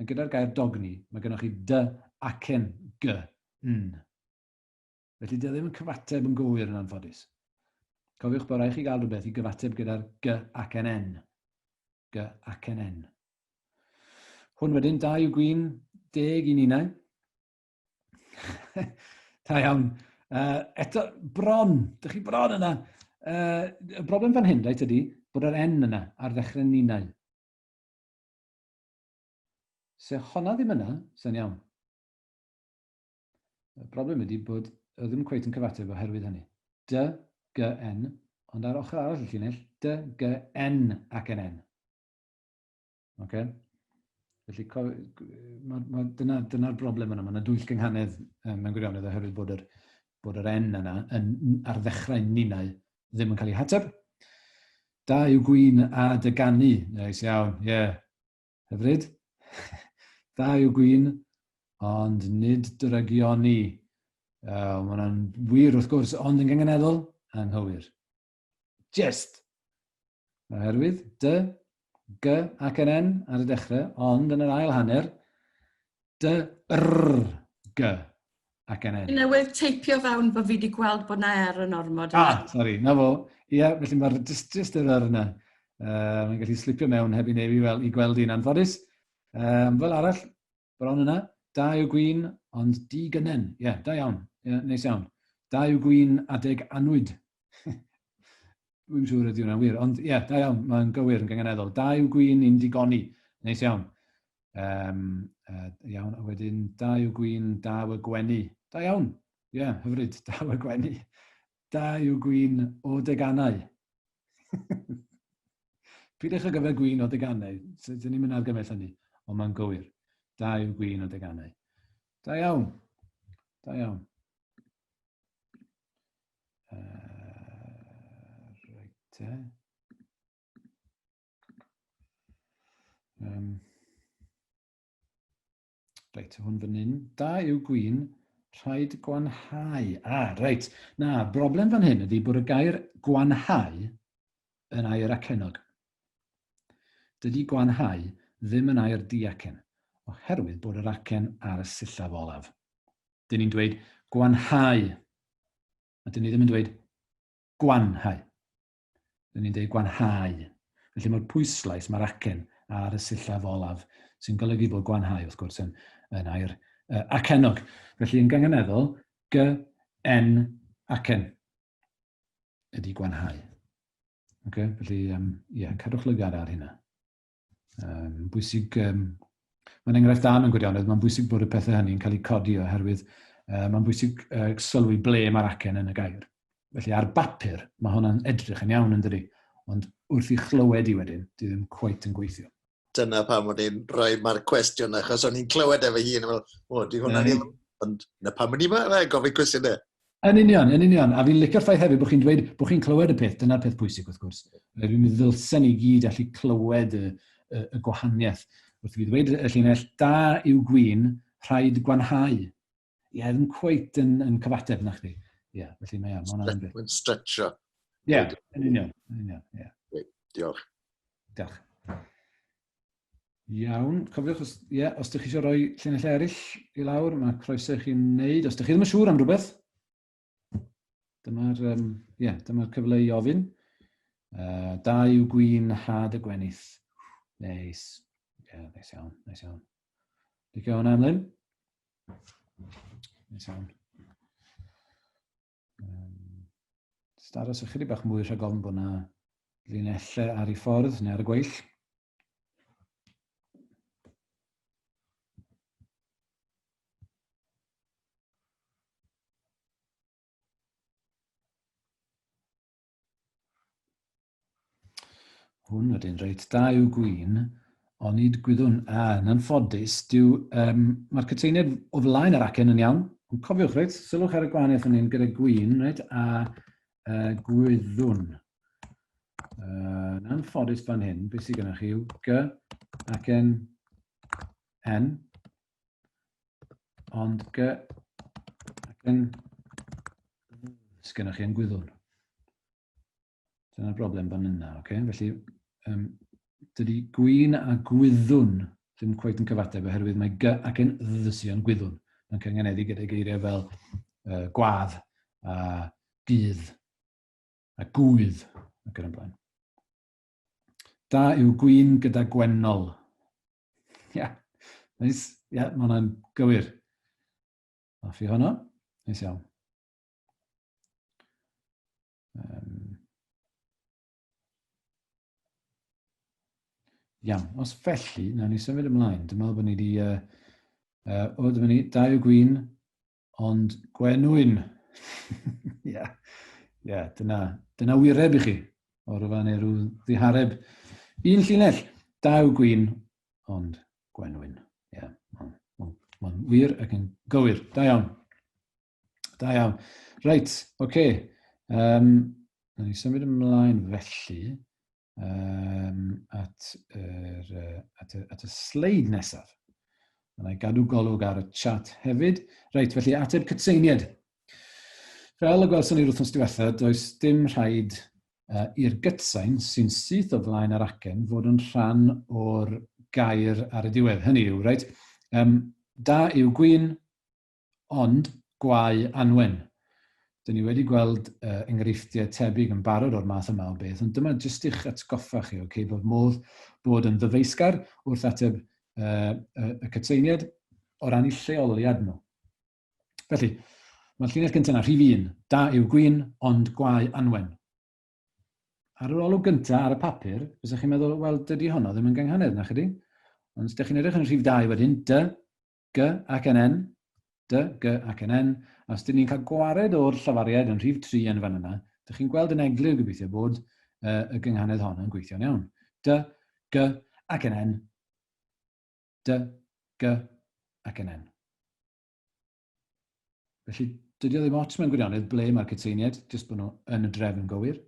a gyda'r gair dogni, mae gennych chi D acen G, N. Felly, dy ddim yn cyfateb yn gywir yn anffodus. Cofiwch bod rhaid chi gael rhywbeth i gyfateb gyda'r G ac N N. G ac N N. Hwn wedyn, da yw gwin, deg i ninau. da iawn. Eto, bron, dych chi bron yna. Y broblem fan hyn, reit, ydy bod yr N yna ar ddechrau ninau. Se honna ddim yna, sy'n iawn. Y broblem ydy bod o ddim cweit yn cyfateb oherwydd hynny. D, G, N, ond ar ochr arall y llinell, D, G, N ac N, N. Okay? Felly, ma, ma, dyna, dyna'r broblem yna. Mae yna dwyll gynghanedd um, mewn gwirionedd oherwydd bod yr, bod yr N yna yn, ar ddechrau ninau ddim yn cael ei hateb. Da yw gwyn a dy ganu. Neis iawn, ie. Yeah. Hyfryd. Da yw gwyn, ond nid dyrygioni. Uh, mae hwnna'n wir wrth gwrs, ond yn gynganeddol, anghywir. Just! Oherwydd D, G ac yn N ar y dechrau, ond yn yr ail hanner, D, R, G ac yn N. Newydd teipio fewn bod fi wedi gweld bod na R yn ormod. Ah, sori, na fo. Ie, felly mae'r just, just yr R yna. Uh, mae'n gallu slipio mewn heb i neb i, wel, i gweld i'n anffodus. Um, fel arall, bron yna, da yw gwin, ond di gynnen. Ie, yeah, da iawn. Ie, yeah, neis iawn. Da yw gwin adeg anwyd. Dwi'n siŵr ydy hwnna'n wir, ond ie, yeah, da iawn, mae'n gywir yn gynganeddol. Da yw gwin i'n digoni. Neis iawn. Um, uh, iawn, a wedyn, da yw gwin, da y gwenu. Da iawn. Ie, yeah, hyfryd, da y gwenu. Da yw gwin o deganau. Pidwch ag yfed gwin o deganau. Dyn ni'n mynd argymell hynny, ond mae'n gywir. Da yw gwin o deganau. Da iawn. Da iawn. Uh, reit te. Um, reit, hwn fan hyn. Da yw gwin, rhaid gwanhau. Ah, reit. Na, broblem fan hyn ydy bod y gair gwanhau yn air acennog. Dydy gwanhau ddim yn air diacen, oherwydd bod yr acen ar y sillaf olaf. Dyn ni'n dweud gwanhau. A dyn ni ddim yn dweud gwanhau. Dyn ni'n dweud gwanhau. Felly mae'r pwyslais, mae'r acen ar y sillaf olaf, sy'n golygu bod gwanhau, wrth gwrs, yn, yn air uh, acennog. Felly yn gynganeddol, G, N, acen ydy gwanhau. Okay? Felly, um, yeah, cadwch lygad ar hynna. Um, bwysig, um, mae'n enghraifft da mewn gwirionedd, mae'n bwysig bod y pethau hynny'n cael eu codi oherwydd uh, mae'n bwysig uh, sylwi ble mae'r acen yn y gair. Felly ar bapur, mae hwnna'n edrych yn iawn yn dydi, ond wrth i chlywed i wedyn, di ddim cweit yn gweithio. Dyna pam o'n i'n rhoi mae'r cwestiwn, achos o'n i'n clywed efo hun, yn meddwl, o, di hwnna'n iawn, ond na pam o'n i'n gofyn cwestiynau. Yn union, yn union. A fi'n licio'r ffaith hefyd bod chi'n dweud bod chi'n clywed y peth. Dyna'r peth pwysig, wrth gwrs. Dwi'n mi ddylsen ni gyd allu clywed y, y, y gwahaniaeth. Wrth i fi ddweud y llinell, da yw gwin, rhaid gwanhau. Ie, yeah, ddim cweit yn, yn cyfateb na chdi. Ie, yeah, felly mae hwnna'n beth. Mae'n stretcho. Ie, yeah, yn union, yn union, ie. Yeah. Diolch. Diolch. Iawn, cofiwch, os, yeah, os ydych chi eisiau rhoi llinellau eraill i lawr, mae croeso i chi wneud. Os ydych chi ddim yn siŵr am rhywbeth, dyma'r um, yeah, dyma cyfle i ofyn. Uh, da yw gwin had y gwenith. Neis. Yeah, neis iawn, neis iawn. Licio hwnna, Emlyn? Neis iawn. Um, Jyst aros ychydig bach mwy rhag ofn bod yna linellau ar ei ffordd neu ar y gweill. Hwn wedyn, reit, da yw gwin, onid gwyddwn. A, yn anffodus, dyw, um, mae'r cytseiniad o flaen yr acen yn iawn. Ond cofiwch, reit, sylwch ar y gwahaniaeth yn un gyda gwin, reit, a uh, gwyddwn. Uh, yn anffodus fan hyn, beth sydd gennych chi yw G ac N, N, ond G ac N, sydd gennych chi yn gwyddwn. Dyna'r broblem fan yna, oce? Okay? Felly, um, dydy gwyn a gwyddwn ddim cweit yn cyfateb oherwydd mae g ac yn dd sy'n gwyddwn. Mae'n cyngeneddu gyda geiriau fel uh, gwadd a gudd a gwydd ac yn y blaen. Da yw gwyn gyda gwennol. Ia, yeah. neis. Ia, yeah, mae hwnna'n gywir. Hoffi honno. Neis iawn. Um, iawn, os felly, nawn ni symud ymlaen. Dwi'n meddwl bod ni wedi... Uh, uh, o, dyma ni, da yw gwyn, ond gwenwyn. Ie, yeah. yeah, dyna, dyna wireb i chi, o rywfa neu rhyw ddihareb. Un llinell, da yw gwin, ond gwenwyn. Ie, yeah, mae'n ma, ma wir ac yn gywir. Da iawn. Da iawn. Reit, oce. Okay. Um, na ni symud ymlaen felly um, at, yr, at, y, at y sleid nesaf. Yna i gadw golwg ar y chat hefyd. Reit, felly ateb cytseiniad. Fel y gwelson ni'r wythnos diwethaf, does dim rhaid uh, i'r gytsain sy'n syth o flaen yr acen fod yn rhan o'r gair ar y diwedd. Hynny yw, reit, um, da yw gwyn, Ond, gwae Anwen. Dyn ni wedi gweld uh, enghreifftiau tebyg yn barod o'r math yma o beth, ond dyma jyst i'ch atgoffa chi, okay, bod modd bod yn ddyfeisgar wrth ateb uh, y, y cytseiniad o ran eu lleoliad nhw. Felly, mae'r llinell gyntaf yna, rhif 1, da yw gwyn, ond gwae Anwen. Ar yr olwg gyntaf ar y papur, fysa chi'n meddwl, wel, dydy honno ddim yn gynghanedd, na chydi? Ond os ydych chi'n edrych yn rhif 2 wedyn, dy, G ac yn N, D, G ac yn N, a os dyn ni'n cael gwared o'r llafariad yn rhif 3 yn fan yna, dych chi'n gweld yn eglur gobeithio bod uh, y gynghanedd hon yn gweithio'n iawn. D, G ac yn N, D, G ac yn N. Felly, dydy o ddim ots mewn gwirionedd ble mae'r cytseiniad, jyst bod nhw yn y drefn gywir.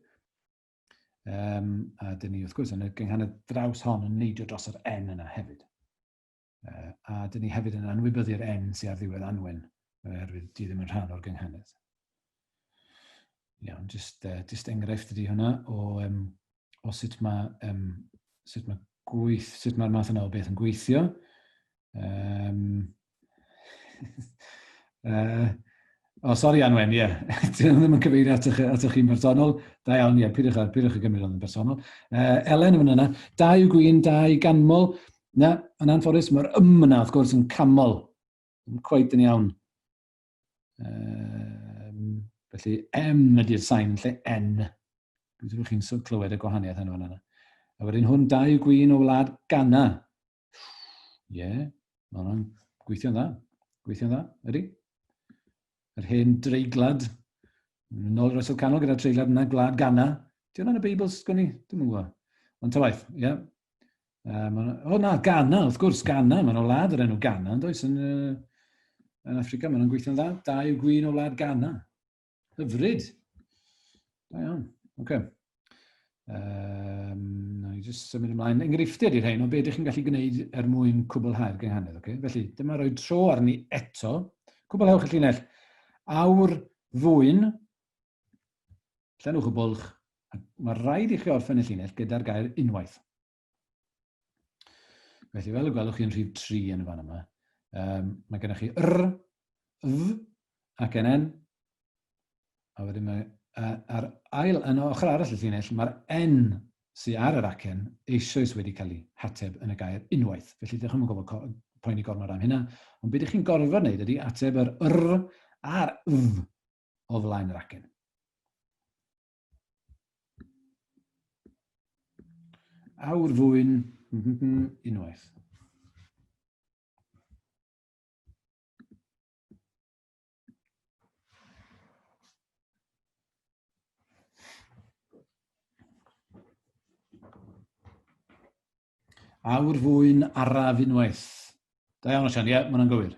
Um, a dyn ni, wrth gwrs, yn y gynghanedd draws hon yn neidio dros yr N yna hefyd. Uh, a dyn ni hefyd yn anwybyddu'r N sydd ar ddiwedd Anwen, oherwydd di ddim yn rhan o'r gynghanedd. Iawn, jyst, uh, jyst enghraifft ydy hwnna o, um, o sut mae, um, sut mae gweith, sut mae'r math yna o beth yn gweithio. Um, uh, O, sori Anwen, ie. Yeah. Dyn nhw ddim yn cyfeirio atoch, atoch chi'n bersonol. Da iawn, ie, yeah, pidwch, pidwch â gymryd o'n bersonol. Uh, Elen yn fan yna, da yw gwyn, da i ganmol. Na, yn anffodus, mae'r ym yna, wrth gwrs, yn camol. Yn cweit yn iawn. Um, felly, M ydy'r sain yn lle N. Dwi'n siŵr chi'n clywed y gwahaniaeth yn fan yna. A wedyn hwn, da yw gwyn o wlad Ghana. Ie, yeah, mae hwnna'n gweithio'n dda. Gweithio'n dda, ydy. Yr hen dreiglad. Nôl i'r Oesoedd Canol gyda'r treiglad yna, gwlad Ghana. Di hwnna'n y Beibl, sgwn i? Dwi'n yn gwybod. Ond ta waith, ie. Yeah. Um, o na, Ghana, wrth gwrs, Ghana. Mae'n o wlad o'r enw Ghana, yn does, yn, uh, yn Africa. Mae'n gweithio'n dda. Da yw gwyn o wlad Ghana. Hyfryd. Da iawn. Oce. Okay. Um, na i jyst symud ymlaen. Enghreifftiau ydy'r rhain o beth ydych chi'n gallu gwneud er mwyn cwblhau'r gynghanedd. Okay? Felly, dyma roi tro arni eto. Cwblhewch y llinell. Awr fwyn. Llenwch y bwlch. Mae rhaid i chi orffen y llinell gyda'r gair unwaith. Felly, fel y gwelwch chi'n rhif 3 yn y fan yma, um, mae gennych chi R, F ac yn N. A wedyn mae, uh, ar ail, yn ochr arall y llinell, mae'r N sydd ar yr acen eisoes wedi cael ei hateb yn y gair unwaith. Felly, dych chi'n gwybod poeni gormod am hynna. Ond beth ydych chi'n gorfod wneud ydy ateb yr R a'r F o flaen yr acen. Awr fwyn, unwaith. Awr fwyn araf unwaith. Da iawn, Osian, ie, yeah, mae hwnna'n gywir.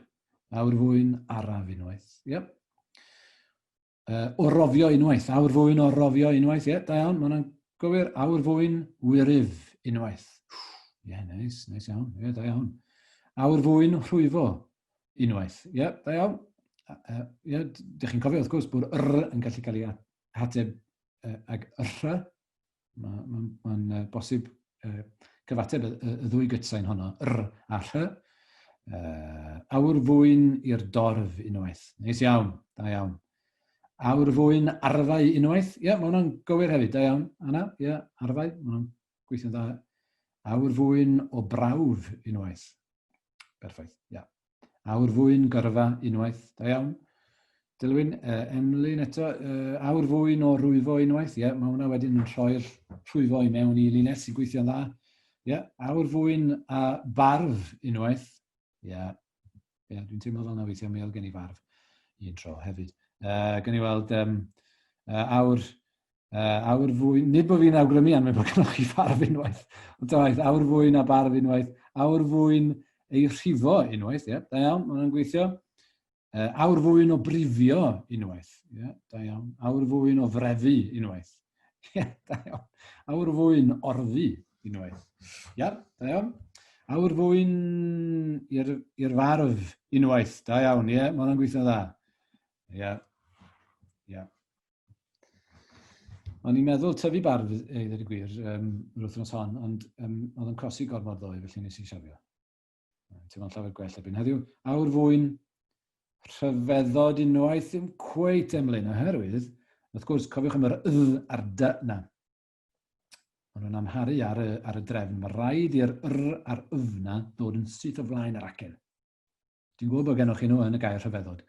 Awr fwyn araf unwaith. Ie. Yep. Uh, o rofio unwaith, awr fwyn o rofio unwaith, ie, yeah, da iawn, mae hwnna'n gywir. Awr fwyn wyryf unwaith. Ie, yeah, neis, neis iawn, ie, yeah, da iawn. Awr fwyn rhwyfo unwaith, ie, yeah, da iawn. Ie, uh, yeah, dych chi'n cofio wrth gwrs bod r yn gallu cael ei hateb uh, ag r. Mae'n ma, ma, ma bosib uh, cyfateb y, y, y ddwy gytsain honno, r a rh. Uh, awr fwyn i'r dorf unwaith. Neis iawn, da iawn. Awr fwyn arfau unwaith. Ie, yeah, mae hwnna'n gywir hefyd, da iawn. Anna, ie, yeah, arfau, mae hwnna'n gweithio'n dda. Awr fwyn o brawf unwaith. Perffaith, ia. Yeah. Awr fwyn gyrfa unwaith, da iawn. Dilwyn, uh, Emlyn eto, uh, awr fwyn o rwyfo unwaith, ie, yeah, mae hwnna wedyn yn rhoi'r rhwyfo i mewn i linell sy'n gweithio'n dda. Ie, yeah, awr fwyn a barf unwaith, ie, yeah. yeah, dwi'n teimlo fel yna weithiau, mi oedd gen i farf. un tro hefyd. Gan i weld um, awr, awr fwy, nid bod fi'n awgrymu anwen bod gennych chi farf unwaith, ond ta waith, awr fwy na barf unwaith, awr fwy'n ei rhifo unwaith, ie, yeah, da iawn, mae hwnna'n gweithio. Awr fwyn o brifio unwaith, ie, yeah, da iawn. Awr fwyn o frefu unwaith, ie, yeah, da iawn. Awr fwyn orfu unwaith, ie, yeah, da iawn. Awr fwyn i'r farf unwaith, da iawn, ie, yeah, mae hwnna'n gweithio'n dda. Ie, yeah. ie. Yeah. O'n i'n meddwl tyfu barf, i ddweud y gwir, yr wythnos hon, ond oedd yn crosi gormod ddoe, felly nes i siafio. Teimlo'n llawer gwell erbyn heddiw. Awr fwyn rhyfeddod unwaith ddim cweit Emlyn, oherwydd, wrth gwrs, cofiwch am yr dd a'r d na. Maen nhw'n amharu ar y, ar y drefn. Mae rhaid i'r r a'r yf na ddod yn syth o flaen yr acen. Dwi'n gwybod bod gennych chi nhw yn y gair rhyfeddod,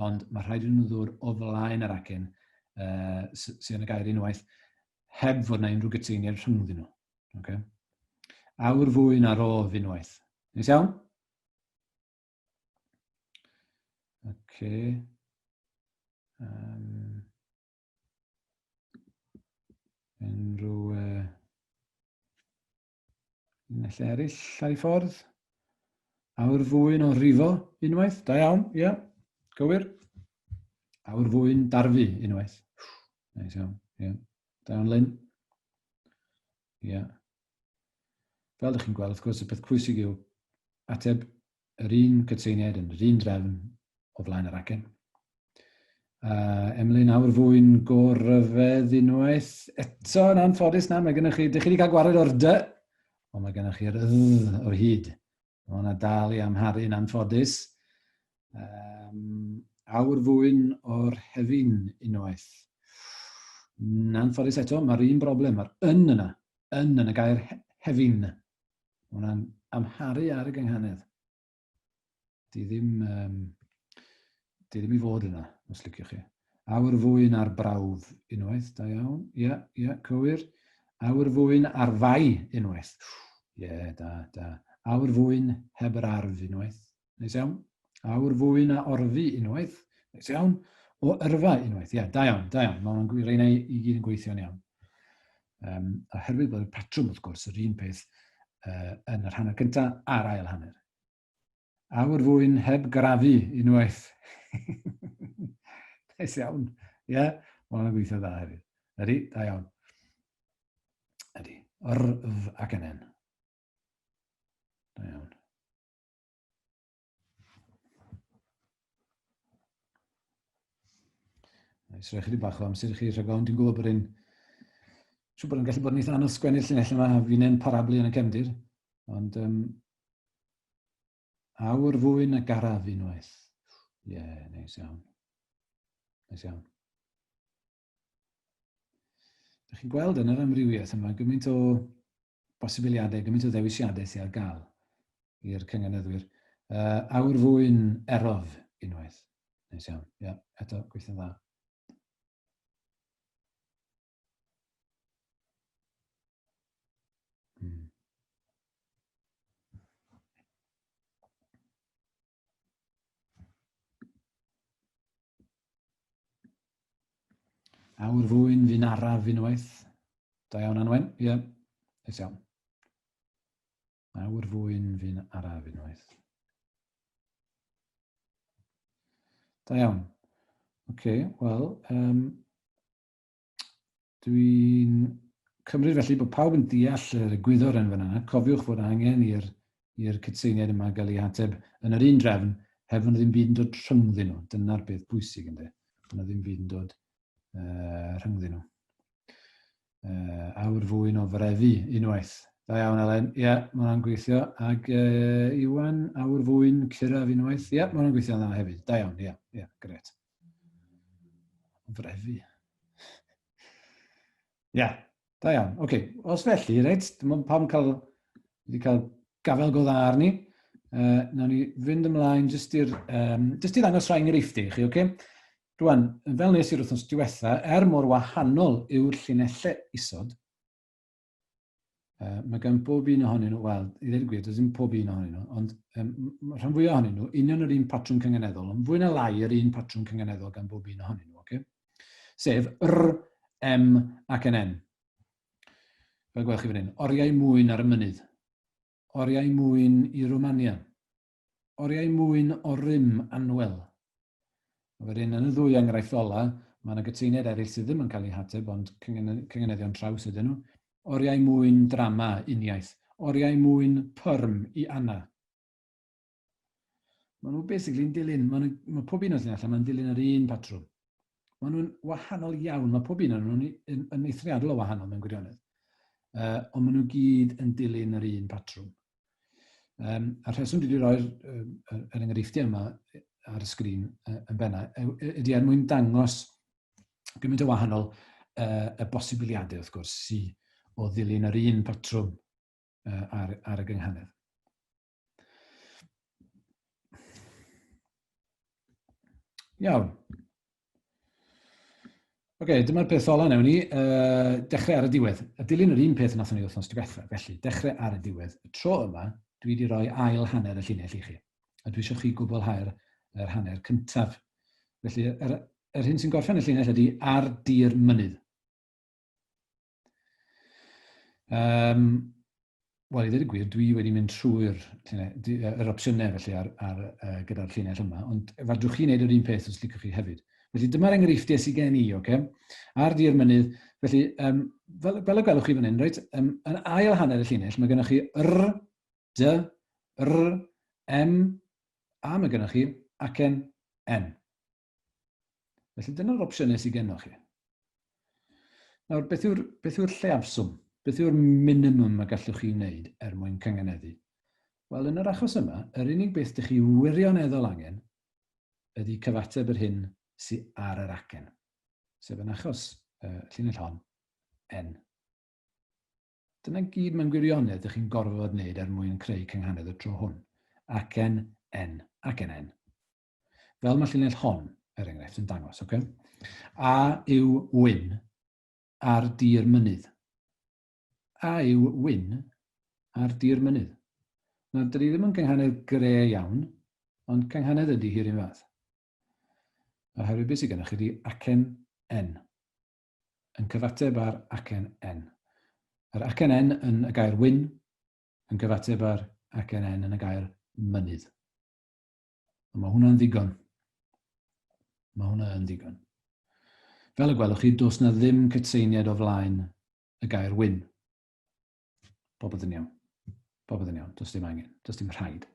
ond mae rhaid iddyn nhw ddod o flaen yr acen uh, sydd yn y gair unwaith, heb fod yna unrhyw gytseiniad rhyngddyn nhw. Okay. Awr fwy na rof unwaith. Neis iawn? Okay. Unrhyw linellau eraill ar ei ffordd? Awr fwyn o rifo unwaith. Da iawn, ie. Yeah. Gywir. Awr fwyn darfu unwaith. Neis iawn, ie. Yeah. Da iawn, Lynn. Ie. Yeah. Fel ydych chi'n gweld, wrth gwrs, y peth pwysig yw ateb yr un cytseiniaid yn yr un drefn o flaen yr acen. Emlyn awr fwy'n go ryfedd unwaith. Eto, yn anffodus na, mae gennych chi, dych chi wedi cael gwared o'r dy, ond mae gennych chi'r dd o hyd. Mae hwnna dal i amharu'n anffodus. Awr fwyn o'r hefin unwaith. Yn anffodus eto, mae'r un broblem, mae'r yn yna, yn yn y gair hefin. Mae hwnna'n amharu ar y gynghanedd. Di ddim, um, di ddim i fod yna, os liciwch chi. Awr fwyn ar brawf unwaith, da iawn. Ie, yeah, ie, yeah, cywir. Awr fwyn ar fai unwaith. Ie, yeah, da, da. Awr fwyn heb yr arf unwaith. Neis iawn. Awr fwyn a orfu unwaith. Neis iawn. O yrfa unwaith. Ie, yeah, da iawn, da iawn. Mae hwnna'n reina i gyd yn gweithio'n iawn. Oherwydd bod y patrwm, wrth gwrs, yr un peth yn yr hanner cyntaf a'r ail hanner. Awr fwyn heb grafu unwaith. Neis iawn. Ie, yeah, mae hwnna'n gweithio dda hefyd. Ydy, da iawn. Ydy. R, F ac yn N. Da iawn. Neis, rhaid chydig bach o amser i chi rhag ofn. Dwi'n gwybod bod un... Siŵr bod yn gallu bod yn eitha anodd sgwennu'r llinell yma, a fi'n parablu yn y cefndir. Ond um, awr fwy na garaf unwaith. Ie, yeah, neis iawn. Neis iawn. Dych chi'n gweld yn yr amrywiaeth yma gymaint o bosibiliadau, gymaint o ddewisiadau sydd ar gael i'r cynganeddwyr. Awr fwy'n erof unwaith. Neis iawn. Ie, yeah, eto, gweithio'n dda. Awr fwyn fu'n araf unwaith. Da iawn, Anwen. Ie, yeah. Neis iawn. Awr fwyn fu'n araf unwaith. Da iawn. Oce, okay, wel, um, Dwi'n cymryd felly bod pawb yn deall yr egwyddor yn fan'na. Cofiwch fod angen i'r i'r cytseiniaid yma gael eu hateb yn yr un drefn, heb fod ddim byd yn dod rhyngddyn nhw. Dyna'r beth bwysig ynddo. Bod yna ddim byd yn dod rhyngddyn nhw. Awr fwyn o frefu unwaith. Da iawn, Elen. Ie, yeah, mae hwnna'n gweithio. Ac Iwan, awr fwyn curaf unwaith. Ie, yeah, mae hwnna'n gweithio'n dda hefyd. Da iawn, ie, yeah, ie, yeah, gret. Frefu. Ie, yeah, da iawn. Oce, okay. Os felly, reit, dim ond pam cael, wedi cael gafel go dda arni. Nawn ni fynd ymlaen jyst i'r, jyst i ddangos rhai enghreifftiau i chi, oce? Okay? Rwan, fel nes i'r wythnos diwetha, er mor wahanol yw'r llinellau isod, Mae gan bob un ohonyn nhw, wel, i ddweud y gwir, does dim pob un ohonyn nhw, ond mae rhan fwyaf ohonyn nhw, union yr un patrwm cynganeddol, ond fwy na lai yr un patrwm cynganeddol gan bob un ohonyn nhw, okay? Sef R, M ac N N. Fel gwelwch chi fan hyn, oriau mwyn ar y mynydd. Oriau mwyn i Romania. Oriau mwyn o rym anwel. A wedyn, yn y ddwy enghraifft ola, mae yna gytseiniaid eraill sydd ddim yn cael eu hateb, ond cynganeddion traws ydyn nhw. Oriau mwyn drama, uniaith. Oriau mwyn pyrm i Anna. Maen nhw basically yn dilyn, maen nhw, mae pob un o'r llinellau mae'n dilyn yr un patrwm. Maen nhw'n wahanol iawn, mae pob un o'n nhw'n yn, yn eithriadol o wahanol mewn gwirionedd. Ond maen nhw gyd yn dilyn yr un patrwm. A'r rheswm dwi wedi rhoi'r yr enghreifftiau yma ar y sgrin yn benna ydy er mwyn dangos gymaint o wahanol y bosibiliadau, wrth gwrs, sy o ddilyn yr un patrwm ar y gynghanedd. Iawn. Oce, okay, dyma'r peth ola newn ni. Dechrau ar y diwedd. A dilyn yr un peth nathon ni wythnos diwetha. Felly, dechrau ar y diwedd. Y tro yma, dwi wedi rhoi ail hanner y llinell i chi. A dwi eisiau chi gwblhau'r yr hanner cyntaf. Felly, yr, yr hyn sy'n gorffen y llinell ydy ar dir mynydd. Wel, i ddweud y gwir, dwi wedi mynd trwy'r yr opsiynau felly ar, ar, uh, gyda'r llinell yma, ond fedrwch chi wneud yr un peth os licwch chi hefyd. Felly dyma'r enghreifftiau sydd gen i, oce? Okay? Ar dir mynydd, felly um, fel, fel y gwelwch chi fan hyn, reit, um, yn ail hanner y llinell, mae gennych chi R, D, R, M, a mae gennych chi acen N. Felly dyna'r opsiynau sydd gennych chi. Nawr, beth yw'r beth yw'r lleiafswm? Beth yw'r minimum y gallwch chi wneud er mwyn cyngeneddu? Wel, yn yr achos yma, yr unig beth dych chi wirioneddol angen ydy cyfateb yr hyn sydd ar yr acen, sef yn achos uh, llinell hon, N. Dyna gyd mewn gwirionedd dych chi'n gorfod wneud er mwyn creu cynghanedd y tro hwn. Acen N, acen N. Fel mae llinell hon, er enghraifft, yn dangos. Okay? A yw wyn ar dir mynydd. A yw wyn ar dir mynydd. Nawr, dydy ddim yn gynghanedd gre iawn, ond cynghanedd ydy hi'r un fath. Oherwydd beth sydd gennych chi ydy acen N. Yn cyfateb ar acen N. Yr acen N yn y gair wyn yn cyfateb ar acen N yn y gair mynydd. A mae hwnna'n ddigon. Mae hwnna yn ddigon. Fel y gwelwch chi, does na ddim cytseiniad o flaen y gair wyn. Popeth yn iawn. Popeth yn iawn. Does dim angen. Does dim rhaid.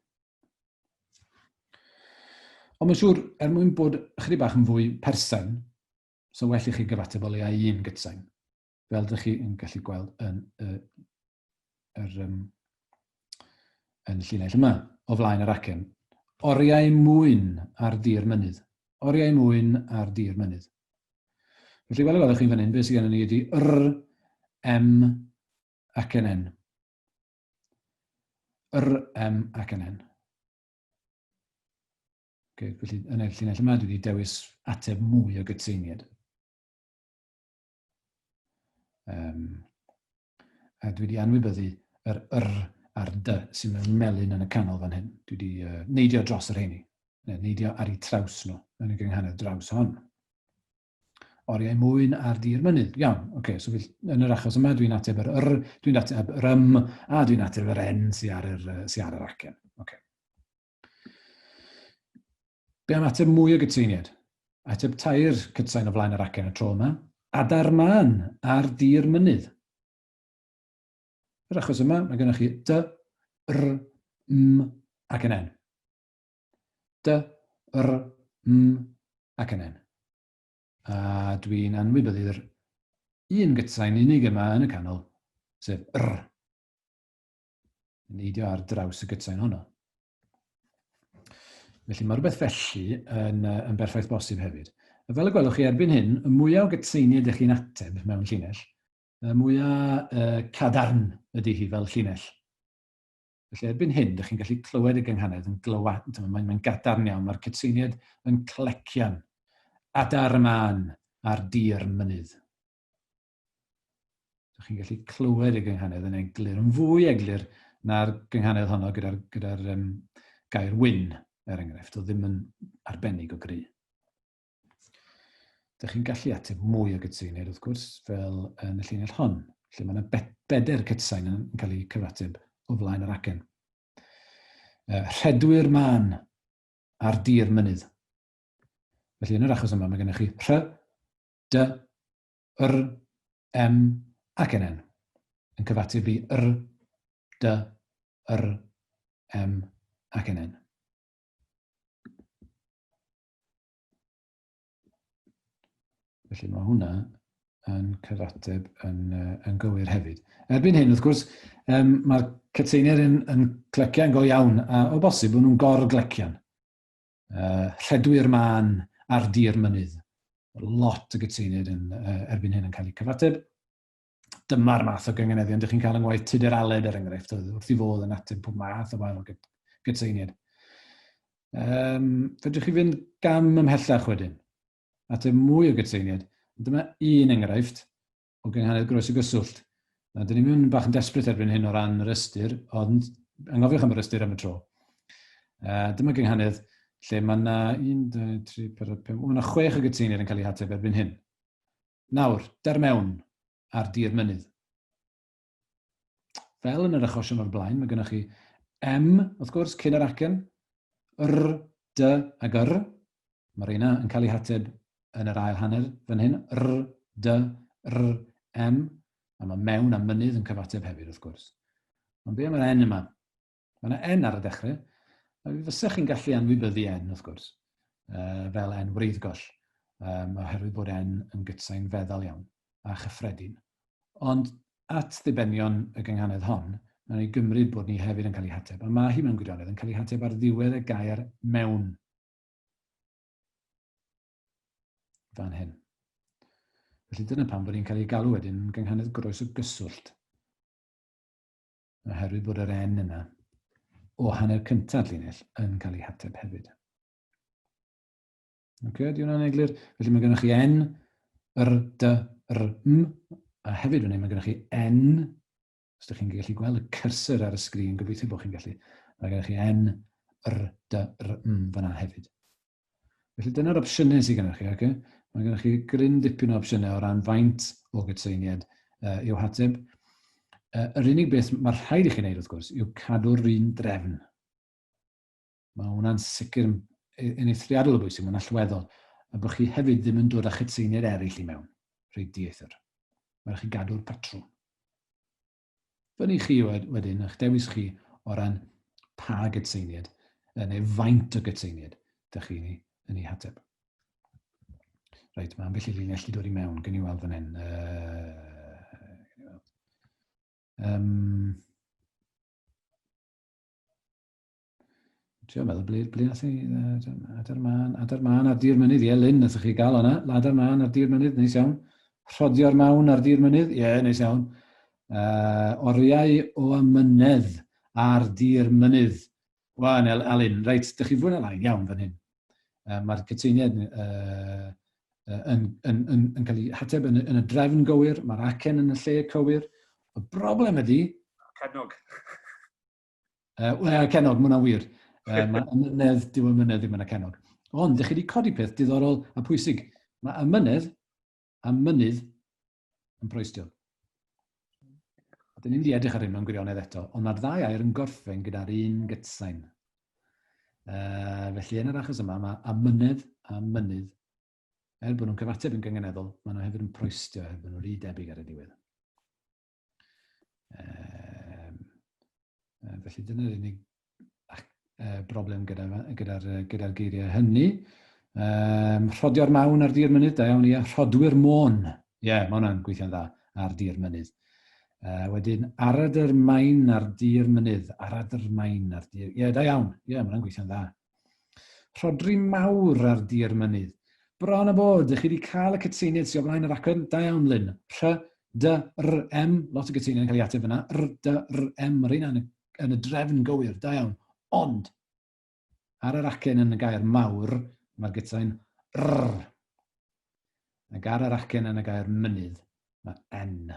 Ond mae'n siŵr, er mwyn bod ychydig bach yn fwy persain, so well i chi gyfateb o leia un gytsain, fel ydych chi yn gallu gweld yn y yr, um, yn llinell yma, o flaen yr acen. Oriau mwyn ar dir mynydd. Oriau mwyn ar dir mynydd. Felly, fel y gwelwch chi'n fan hyn, beth sydd gennym ni ydy R, M, acen N. R, M, acen N. Okay, felly, yn y llinell yma, dwi wedi dewis ateb mwy o gytseiniad. Um, a dwi wedi anwybyddu yr yr a'r dy sy'n mewn melyn yn y canol fan hyn. Dwi wedi neidio dros yr heini, neu neidio ar eu traws nhw, yn y gynghanedd draws hon. Oriau mwyn ar dir mynydd. Iawn, oce, okay, so yn yr achos yma dwi'n ateb yr yr, dwi'n ateb yr ym, a dwi'n ateb yr n sy'n ar yr, sy ar yr acen. Okay. Be am ateb mwy o gytseiniad? Ateb tair cytsain o flaen yr acen y tro yma. Adar mân ar dir mynydd. Yr achos yma, mae gennych chi d, r, m ac yn n. D, r, m ac yn n. A dwi'n anwybyddu'r un gytsain unig yma yn y canol, sef r. Neidio ar draws y gytsain honno. Felly mae rhywbeth felly yn, yn berffaith bosib hefyd. A fel y gwelwch chi erbyn hyn, y mwyaf o gytseiniau ydych chi'n ateb mewn llinell, y mwyaf uh, cadarn ydy hi fel llinell. Felly erbyn hyn, ydych chi'n gallu clywed y gynghanedd yn glywad, mae'n mae gadarn iawn, mae'r cytseiniad yn clecian. Adar y man a'r dir mynydd. Dych chi'n gallu clywed y gynghanedd yn eglur, yn fwy eglur na'r gynghanedd honno gyda'r gyda gair wyn, er enghraifft, oedd ddim yn arbennig o gry. Dych chi'n gallu ateb mwy o gytseiniaid, wrth gwrs, fel yn y llinell hon, lle mae yna bedair cytsain yn cael eu cyfateb o flaen yr acen. Rhedwyr mân ar dir mynydd. Felly yn yr achos yma mae gennych chi rh, d, r, m ac n yn cyfateb i r, d, r, m ac n. Felly mae hwnna yn cyfateb yn, yn gywir hefyd. Erbyn hyn, wrth gwrs, um, mae'r cytseiniaid yn, yn clecian go iawn, a o bosib bod nhw'n gor-glecian. Rhedwyr mân ar dir mynydd. Lot o gytseiniaid yn, erbyn hyn yn cael eu cyfateb. Dyma'r math o gyngeneddion dych chi'n cael yng ngwaith Tudur Aled, er enghraifft, oedd wrth i fodd yn ateb pob math o wahanol gytseiniaid. Um, fedrwch chi fynd gam ymhellach wedyn, ateb mwy o gytseiniaid. Dyma un enghraifft o gynghanedd groes o gyswllt. Na, dyn ni'n mynd bach yn desperate erbyn hyn o ran yr ystyr, ond angofiwch am yr ystyr am y tro. Dyma gynghanedd lle mae yna 1, 2, 3, 4, 5, mae yna 6 o gytseiniaid yn cael eu hateb erbyn hyn. Nawr, der mewn ar dir mynydd. Fel yn yr achosion o'r blaen, mae gennych chi M, wrth gwrs, cyn yr acen, R, D ag R. Mae reina yn cael eu hateb yn yr ail hanner fan hyn, R, D, R, M. A mae mewn a mynydd yn cyfateb hefyd, wrth gwrs. Ond be am yr N yma? Mae yna N ar y dechrau. A fi fysech chi'n gallu anwybyddu N, wrth gwrs, fel N wreiddgoll, um, oherwydd bod N yn gytsain feddal iawn a chyffredin. Ond at ddibenion y gynghanedd hon, mae'n ei gymryd bod ni hefyd yn cael ei hateb, a mae hi mewn gwirionedd yn cael ei hateb ar ddiwedd y gair mewn. Fan hyn. Felly dyna pam bod ni'n cael ei galw wedyn yn gynghanedd groes o gyswllt. Oherwydd bod yr N yna o hanner cyntaf llinell yn cael ei hateb hefyd. Oce, okay, di hwnna'n eglur? Felly mae gennych chi N, R, D, R, M, a hefyd fan hyn mae gennych chi N, os ydych chi'n gallu gweld y cursor ar y sgrin, gobeithio bod chi'n gallu, mae gennych chi N, R, D, R, M fyna hefyd. Felly dyna'r opsiynau sydd gennych chi, okay? Mae gennych chi gryn dipyn o opsiynau o ran faint o gytseiniad i'w hateb. Yr unig beth mae rhaid i chi wneud, wrth gwrs, yw cadw'r un drefn. Mae hwnna'n sicr yn, yn eithriadol o bwysig, mae'n allweddol, a bod chi hefyd ddim yn dod â chytseiniad eraill i mewn, reit dieithr. Mae rhaid chi gadw'r patrwm. Fyny chi wedyn, eich dewis chi o ran pa gydseiniad, neu faint o gydseiniad, dych chi'n ei, yn ei hateb. Reit, mae ambell i linell i dod i mewn, gen i weld fan hyn. Um, Trio meddwl, ble, ble nath ni... Adar man, adar man ar dir mynydd, ie, Lyn, nath chi gael o'na. Adar man ar dir mynydd, neis iawn. Rhodio'r mawn ar dir mynydd, ie, neis iawn. Oriau o amynedd ar dir mynydd. Wan, Alun, reit, dych chi fwy na lai iawn fan hyn. Mae'r cytseiniad yn, yn, yn, yn cael ei hateb yn, yn y drefn gywir, mae'r acen yn y lle cywir. Y broblem ydy... Cenog. Wel, cenog, mae hwnna'n wir. Mae ymynedd, dyw ymynedd ddim yn y cenog. Ond, ydych chi wedi codi peth diddorol a pwysig. Mae ymynedd a mynydd yn proestio. Dyn ni'n mynd i edrych ar hyn mewn gwirionedd eto, ond mae'r ddau air yn gorffen gyda'r un gytsain. Felly, yn yr achos yma, mae amynedd a mynydd, er bod nhw'n cyfateb yn gyngeneddol, maen nhw hefyd yn proestio, er bod nhw'n rhy debyg ar y diwedd. Um, felly dyna'r unig broblem gyda'r gyda, gyda, gyda geiriau hynny. Um, rhodio'r mawn ar dir mynydd, da iawn, ie. Rhodwyr môn. Ie, yeah, mae hwnna'n gweithio'n dda ar dir mynydd. Wedyn, aradr main ar dir mynydd. Aradr main ar dir... Ie, yeah, da iawn. Ie, yeah, mae hwnna'n gweithio'n dda. Rhodri mawr ar dir mynydd. Bron a bod, ych chi wedi cael y cytseiniad sydd o flaen yr acen. Da iawn, Lyn. R, D, R, M. Lot o gytseiniad yn cael ei ateb fyna. R, D, R, M. Mae'r un yn y, yn y drefn gywir. Da iawn. Ond, ar yr acen yn y gair mawr, mae'r gytsain R. Ac ar yr acen yn y gair mynydd, mae N.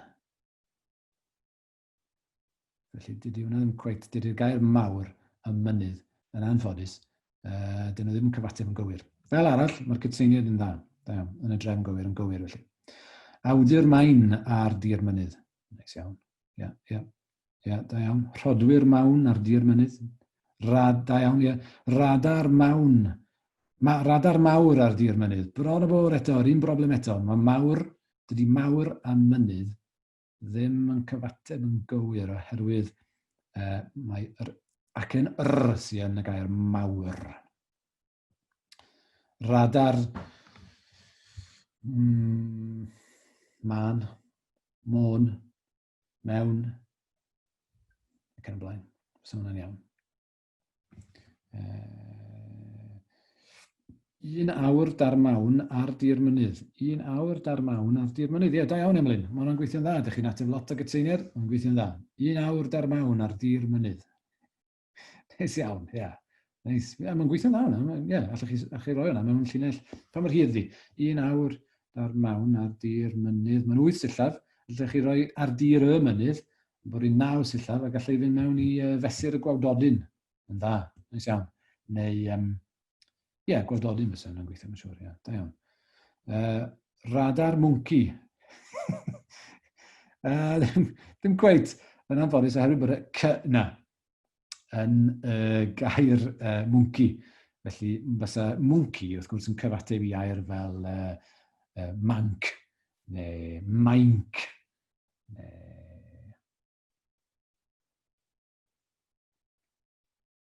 Felly, dydy hwnna ddim cweit, dydy'r gair mawr a mynydd yn anffodus, dyn nhw ddim yn cyfateb yn gywir. Fel arall, mae'r cytseiniad yn dda, da iawn, yn y drefn gywir, yn gywir felly. Awdur main ar dir mynydd. Neis iawn. Ia, ia. Ia, da iawn. Rhodwyr mawn ar dir mynydd. Rad, da iawn, ia. Radar mawn. Ma, radar mawr ar dir mynydd. Bron o bor eto, yr un broblem eto. Mae mawr, dydy mawr a mynydd ddim yn cyfateb yn gywir oherwydd uh, mae yr acen r sy'n yn y gair mawr. Radar man, môn, mewn, ac yn y blaen. So hwnna'n iawn. Un awr dar mawn ar dir mynydd. Un awr dar mawn ar dir mynydd. Ie, da iawn, Emlyn. Mae hwnna'n gweithio'n dda. Dych chi'n ateb lot o gytseiniad. Mae'n gweithio'n dda. Un awr dar mawn ar dir mynydd. Neis iawn, ie. Yeah. Neis. Ie, mae'n gweithio'n dda hwnna. Ie, yeah, allwch chi, allwch chi roi hwnna mewn llinell. Pa mor hir di? Un awr dar mawn ar dir mynydd. Mae'n wyth sillaf. Allwch chi roi ar dir y mynydd. Bod hi'n naw sillaf a gallai fynd mewn i fesur y gwawdodyn. Yn dda, neis iawn. Neu, ie, yeah, gwawdodyn fysa hwnna'n gweithio, mae'n siŵr, ie, yeah, da iawn. Radar mwnci. ddim, ddim cweit yn anffodus oherwydd bod y c na yn gair mwnci. Felly, fysa mwnci, wrth gwrs, yn cyfateb i air fel manc neu mainc Neu...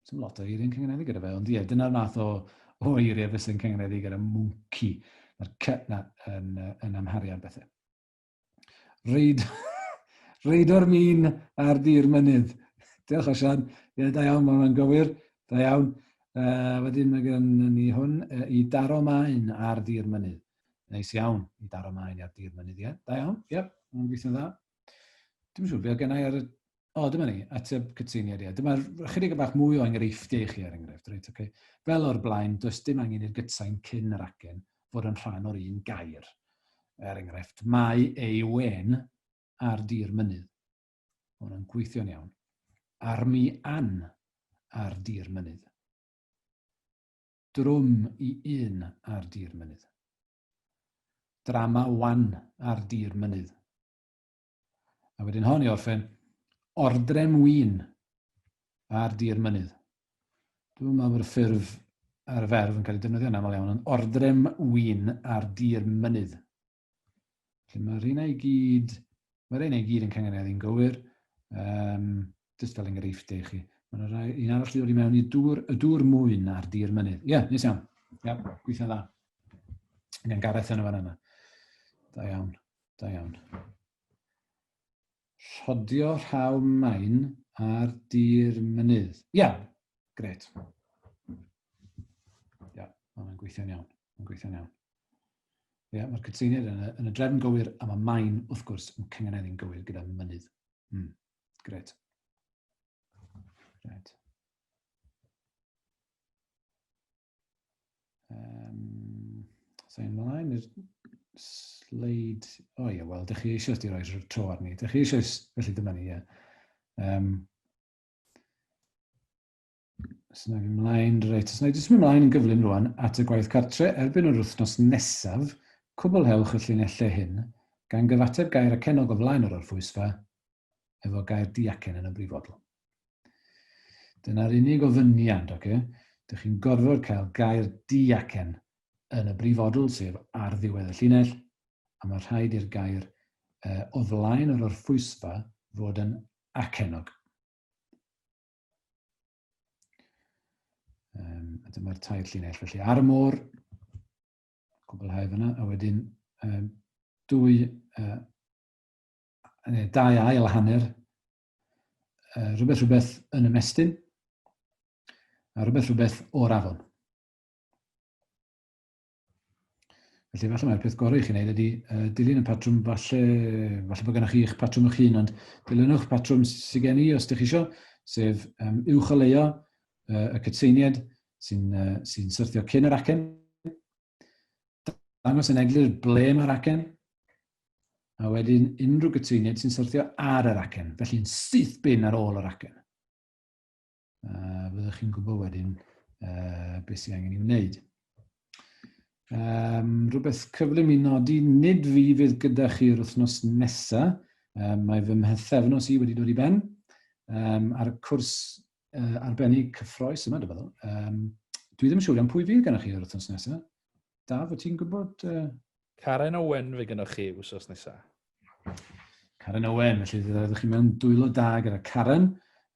Sdim lot o eiriau'n cyngeneddu gyda fe, ond ie, dyna'r math o, o eiriau fysa'n cyngeneddu gyda mwnci. Mae'r c na yn, yn amharu ar bethau. Reid, Reido'r min ar dir mynydd. Diolch Osian. Ie, da iawn, mae hwnna'n gywir. Da iawn. Wedyn mae gen ni hwn i daro maen ar dir mynydd. Neis iawn i daro maen ar dir mynydd, ie. Da iawn, ie, mae'n gweithio'n dda. Dwi'n siŵr beth gennau ar y... O, dyma ni, ateb cytseiniad, ie. Dyma chydig bach mwy o enghreifftiau i chi er enghraifft, reit, oce. Okay. Fel o'r blaen, does dim angen i'r gytsain cyn yr acen fod yn rhan o'r un gair. Er enghraifft, mae ei wen ar dir mynydd. Mae hwnna'n gweithio'n iawn. Armi an ar dir mynydd. Drwm i un ar dir mynydd. Drama wan ar dir mynydd. A wedyn hon i orffen, ordrem win ar dir mynydd. Dwi'n meddwl bod y ffurf ar y ferf yn cael ei defnyddio'n aml iawn, ond ordrem win ar dir mynydd. Felly mae'r rheina i gyd, mae'r rheina i gyd yn cyngeneddu'n gywir. Um, jyst fel enghreifftiau i chi. Mae yna rai, un arall wedi dod i mewn i dŵr, y dŵr mwyn ar dir mynydd. Ie, yeah, nes iawn. Ie, yeah, gweithio'n dda. Gan Gareth yn y fan yna. Da iawn, da iawn. Rhodio rhaw main ar dir mynydd. Ie, yeah, gret. Ie, yeah, mae'n gweithio'n iawn. Mae'n gweithio'n iawn. Ie, yeah, mae'r cytseiniad yn y, yn y drefn gywir a mae main, wrth gwrs, yn cyngeneddu'n gywir gyda mynydd. Gret. Gret. Um, so ymlaen i'r sleid... O oh, ie, wel, dych chi eisiau di roi tro arni. Dych chi eisiau, felly dyma ni, ie. Um, Os yna fi mlaen, reit, os yna i jyst mynd mlaen yn gyflym rwan at y gwaith cartre, erbyn yr wythnos nesaf, cwblhewch y llinellau hyn, gan gyfateb gair acennog o flaen yr orffwysfa, efo gair diacen yn y brifodl. Dyna'r unig ofyniad, oce? Okay? Dych chi'n gorfod cael gair diacen yn y brifodl, sef ar ddiwedd y llinell, a mae rhaid i'r gair uh, o flaen yr orffwysfa fod yn acennog. Um, a dyma'r tair llinell. Felly ar y môr, cwblhau fyna, a wedyn um, dwy, uh, neu dau ail hanner, uh, rhywbeth rhywbeth yn ymestyn, a rhywbeth rhywbeth o'r afon. Felly falle mae'r peth gorau i chi wneud ydy uh, dilyn y patrwm, falle, falle bod gennych chi eich patrwm eich hun, ond dilynwch patrwm sydd gen i os ydych chi eisiau, sef um, uwcholeuo uh, y cytseiniad sy'n uh, sy syrthio cyn yr acen, dangos yn eglur ble mae'r acen, A wedyn unrhyw gytseiniaid sy'n syrthio ar yr acen, felly'n syth bin ar ôl yr acen. Fyddwch chi'n gwybod wedyn beth sydd angen ei wneud. Rhywbeth cyflym i nodi, nid fi fydd gyda chi yr wythnos nesaf. Mae fy mhethefnos i wedi dod i ben ar y cwrs arbennig cyffroes yma, dwi'n meddwl. Dwi ddim yn siŵr iawn pwy fydd gennych chi yr wythnos nesaf. Daf, wyt ti'n gwybod? Karen Owen fe gynnwch chi wsos nesaf. Karen Owen, felly fyddwch chi mewn dwylo da gyda Karen.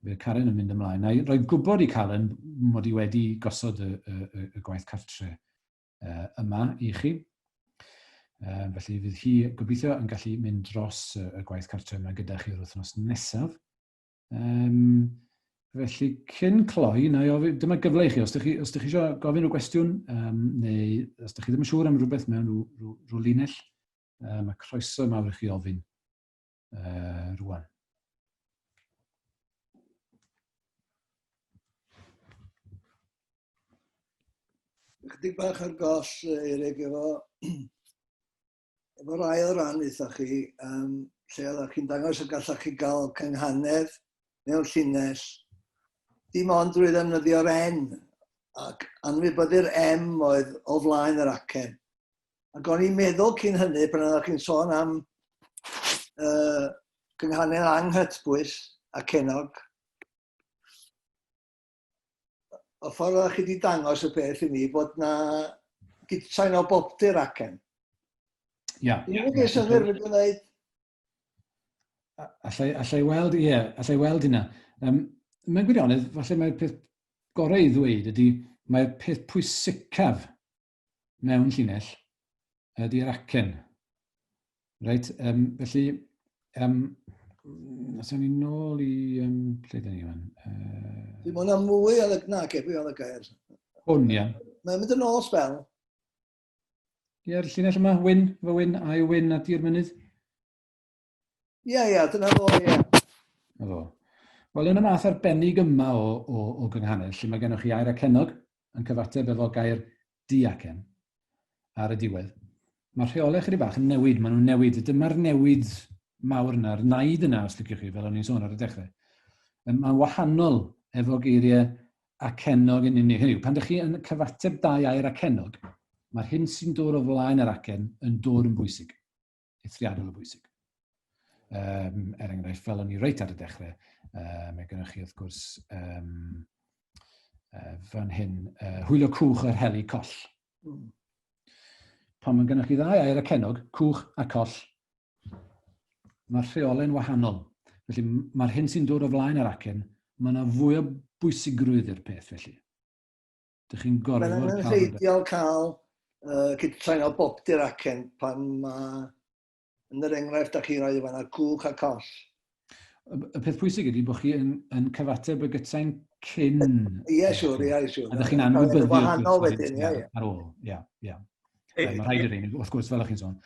Fydd Karen yn mynd ymlaen. Na i roi gwybod i Karen mod i wedi gosod y, y, y, y gwaith cartre yma i chi. Felly fydd hi gobeithio yn gallu mynd dros y, y gwaith cartre yma gyda chi yr wythnos nesaf. Felly, cyn cloi, na i ofyn, dyma gyfle i chi, os ydych chi, os ydych chi eisiau gofyn rhyw gwestiwn, neu os ydych chi ddim yn siŵr am rhywbeth mewn rhyw, rhyw, rhyw linell, mae croeso mawr i chi ofyn rwan. Chydig bach ar goll, Eirig, efo efo'r ail ran eitha chi, lle oeddech chi'n dangos y gallech chi gael cynghanedd mewn llinell, dim ond drwy ddefnyddio'r N, ac anwybyddu'r M oedd o flaen yr acen. Ac o'n i'n meddwl cyn hynny, pan oeddech chi'n sôn am cynghanedd anghytbwys a cenog, y ffordd oeddech chi wedi dangos y peth i mi, bod na gitsain o bobtu'r acen. Ia. Dwi'n mynd i'r synnwyr wedi dweud. Allai, allai weld, ie, yeah, allai weld hynna. Mewn gwirionedd, falle mae'r peth gorau i ddweud ydy, mae'r peth pwysicaf mewn llinell ydy'r acen. Reit, felly, os awn ni nôl i... Lle dyn ni fan? Dwi'n mwyn am mwy o... Na, ce, pwy oedd y gair? Hwn, ia. Mae'n mynd yn ôl sbel. Ie'r llinell yma, Wyn, fy Wyn, a'i Wyn a Dir Mynydd. Ie, ie, dyna fo, ie. Na fo. Wel, yn y math arbennig yma o, o, o gynghanedd, lle mae gennych chi air acennog yn cyfateb efo gair diacen ar y diwedd, mae'r rheolau chydig bach yn newid, maen nhw'n newid. Dyma'r newid mawr yna, yr naid yna, os liciwch chi, fel o'n i'n sôn ar y dechrau. Mae'n wahanol efo geiriau acennog yn unig. Hynny yw, pan ydych chi yn cyfateb dau air acennog, mae'r hyn sy'n dod o flaen yr acen yn dod yn bwysig. Eithriadol o bwysig. Er enghraifft, fel o'n i reit ar y dechrau, mae gennych chi wrth gwrs fan hyn, hwylio cwch yr heli coll. Pan mae gennych chi ddau air acennog, cwch a coll, mae'r rheolau'n wahanol. Felly mae'r hyn sy'n dod o flaen yr acen, mae yna fwy o bwysigrwydd i'r peth felly. Dych chi'n gorfod cael... Mae'n angenrheidiol cael cytsain o bobtu'r acen pan mae, yn yr enghraifft da chi'n rhoi fanna, cwch a coll. Y peth pwysig ydy bod chi yn, yn cyfateb y gytsain cyn... Ie, siwr, ie, siwr. A ydych chi'n anwybyddu wahanol wedyn, ie, ie. Ar ôl, ie, ie. Mae rhaid i'r un, wrth gwrs, fel ych chi'n sôn,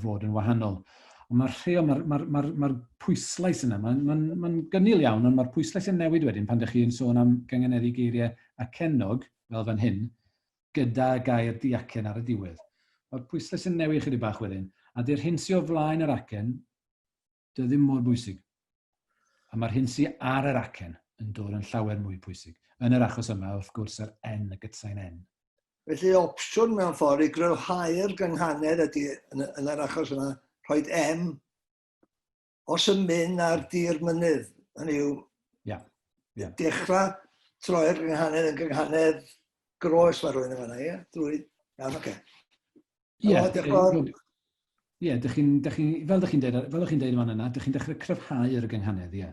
fod yn wahanol. Ond mae'r rheo, mae'r ma ma ma pwyslais yna, mae'n ma ma gynnil iawn, ond mae'r pwyslais yn newid wedyn pan ydych chi'n sôn am gyngeneddu geiriau acennog, fel fan hyn, gyda gair diacen ar y diwedd. Mae'r pwyslais yn newid chydig bach wedyn, a dy'r hyn sy'n o flaen yr acen, dy ddim mor bwysig. A mae'r hyn sy'n ar yr acen yn dod yn llawer mwy pwysig. Yn yr achos yma, wrth gwrs, yr N, y gytsain N. Felly opsiwn mewn ffordd i gryfhau'r gynghanedd ydy, yn, yn yr achos yna, rhoi M os yn mynd ar dir mynydd. Hynny yw, yeah. Yeah. dechrau troi'r gynghanedd yn gynghanedd groes mae rhywun yn fanna, ie? Drwy... Iawn, oce. Ie, ie, dych chi'n, dych chi, fel dych chi'n deud, fel dych chi'n deud fan yna, dych chi'n dechrau cryfhau yr gynghanedd, ie.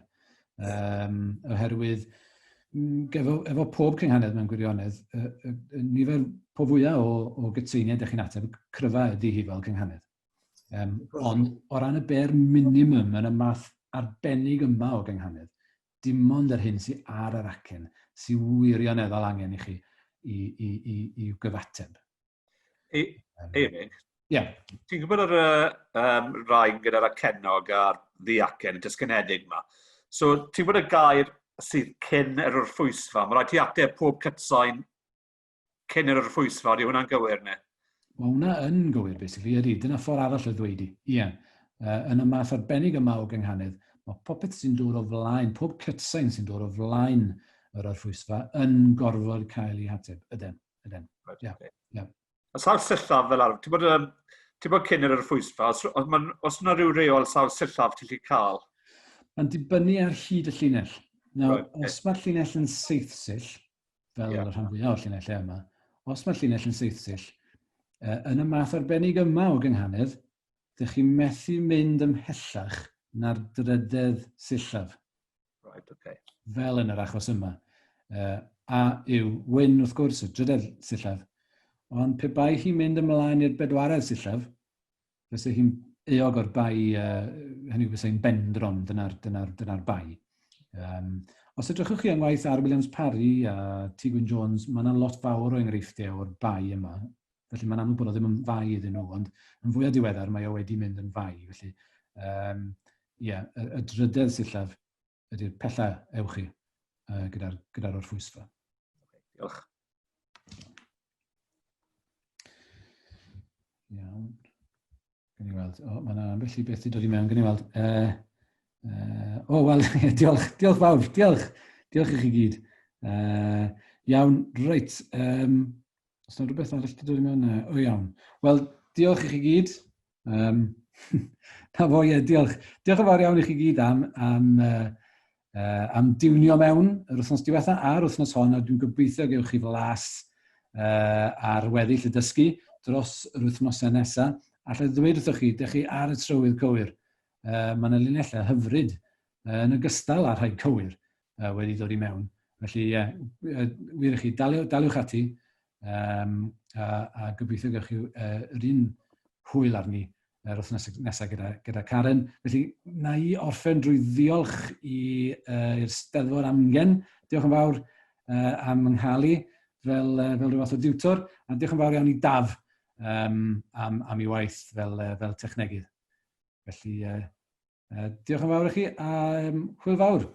Oherwydd, efo, efo pob cynghanedd mewn gwirionedd, y, y, nifer po fwyaf o, o gytseiniau dych chi'n ateb, cryfa ydy hi fel cynghanedd. Ond o ran y bare minimum yn y math arbennig yma o gynghanedd, dim ond yr hyn sydd ar yr acen sydd wirioneddol angen i chi i, i, i, i gyfateb. Eirig? Ie. Ti'n gwybod yr rhain gyda'r acennog a'r ddiacen, y disgynedig yma. So, ti'n gwybod y gair sydd cyn yr orffwysfa? Mae rhaid ti ateb pob cytsain cyn yr orffwysfa, ydy hwnna'n gywir neu? Mae hwnna yn gywir, basically, ydy. Dyna ffordd arall o ddweud i. Ie. Yn y math arbennig yma o gynghanedd, mae popeth sy'n dod o flaen, pob cytsain sy'n dod o flaen yr orffwysfa yn gorfod cael ei hateb. Yden, yden. Right, yeah, okay. yeah. A sawl sillaf fel arfer, ti'n bod, ti'n bod cyn yr orffwysfa, os yna rhyw reol sawl sillaf ti'n gallu cael? Mae'n dibynnu ar hyd y llinell. Nawr, Right, okay. os mae'r llinell yn seithsill, fel Ie. y rhan fwyaf o'r llinellau yma, os mae'r llinell yn seithsill, yn y math arbennig yma o gynghanedd, dych chi'n methu mynd ymhellach na'r drydedd sillaf. Right, okay. Fel yn yr achos yma. A yw wyn, wrth gwrs, y drydedd sillaf. Ond pe bai hi'n mynd ymlaen i'r bedwaredd sillaf, fysa hi'n euog o'r bai, hynny yw fysa hi'n bendron, dyna'r dyna dyna bai. Os edrychwch chi yng ngwaith R. Williams Parry a T. Gwyn Jones, mae yna lot fawr o enghreifftiau o'r bai yma. Felly mae'n amlwg bod o ddim yn fai iddyn nhw, ond yn fwyaf diweddar mae o wedi mynd yn fai. Felly, yeah, y drydedd sillaf ydy'r pella ewch chi gyda'r gyda orffwysfa. Diolch. Iawn. Gan i weld. O, mae yna ambell i beth wedi dod i mewn. Gan i weld. O, wel, diolch, diolch fawr. Diolch. Diolch i chi gyd. Iawn, reit. Os yna rhywbeth arall wedi dod i mewn? O, iawn. Wel, diolch i chi gyd. Na fo, ie, diolch. Diolch yn fawr iawn i chi gyd am diwnio mewn yr wythnos diwetha a'r wythnos hon, a dwi'n gobeithio gewch chi flas ar weddill y dysgu dros yr wythnosau nesaf. Alla i ddweud wrthoch chi, dych chi ar y trywydd cywir. Mae yna linellau hyfryd yn ogystal â rhai cywir wedi dod i mewn. Felly, ie, yeah, wir i chi, daliwch ati, a gobeithio gewch chi yr un hwyl arni yr wythnos nesaf gyda Karen. Felly, na i orffen drwy ddiolch i'r Steddfod Amgen. Diolch yn fawr am yng nghael i fel rhyw fath o diwtor, a diolch yn fawr iawn i Daf am ei waith fel technegydd. Felly, diolch yn fawr i chi, a hwyl fawr.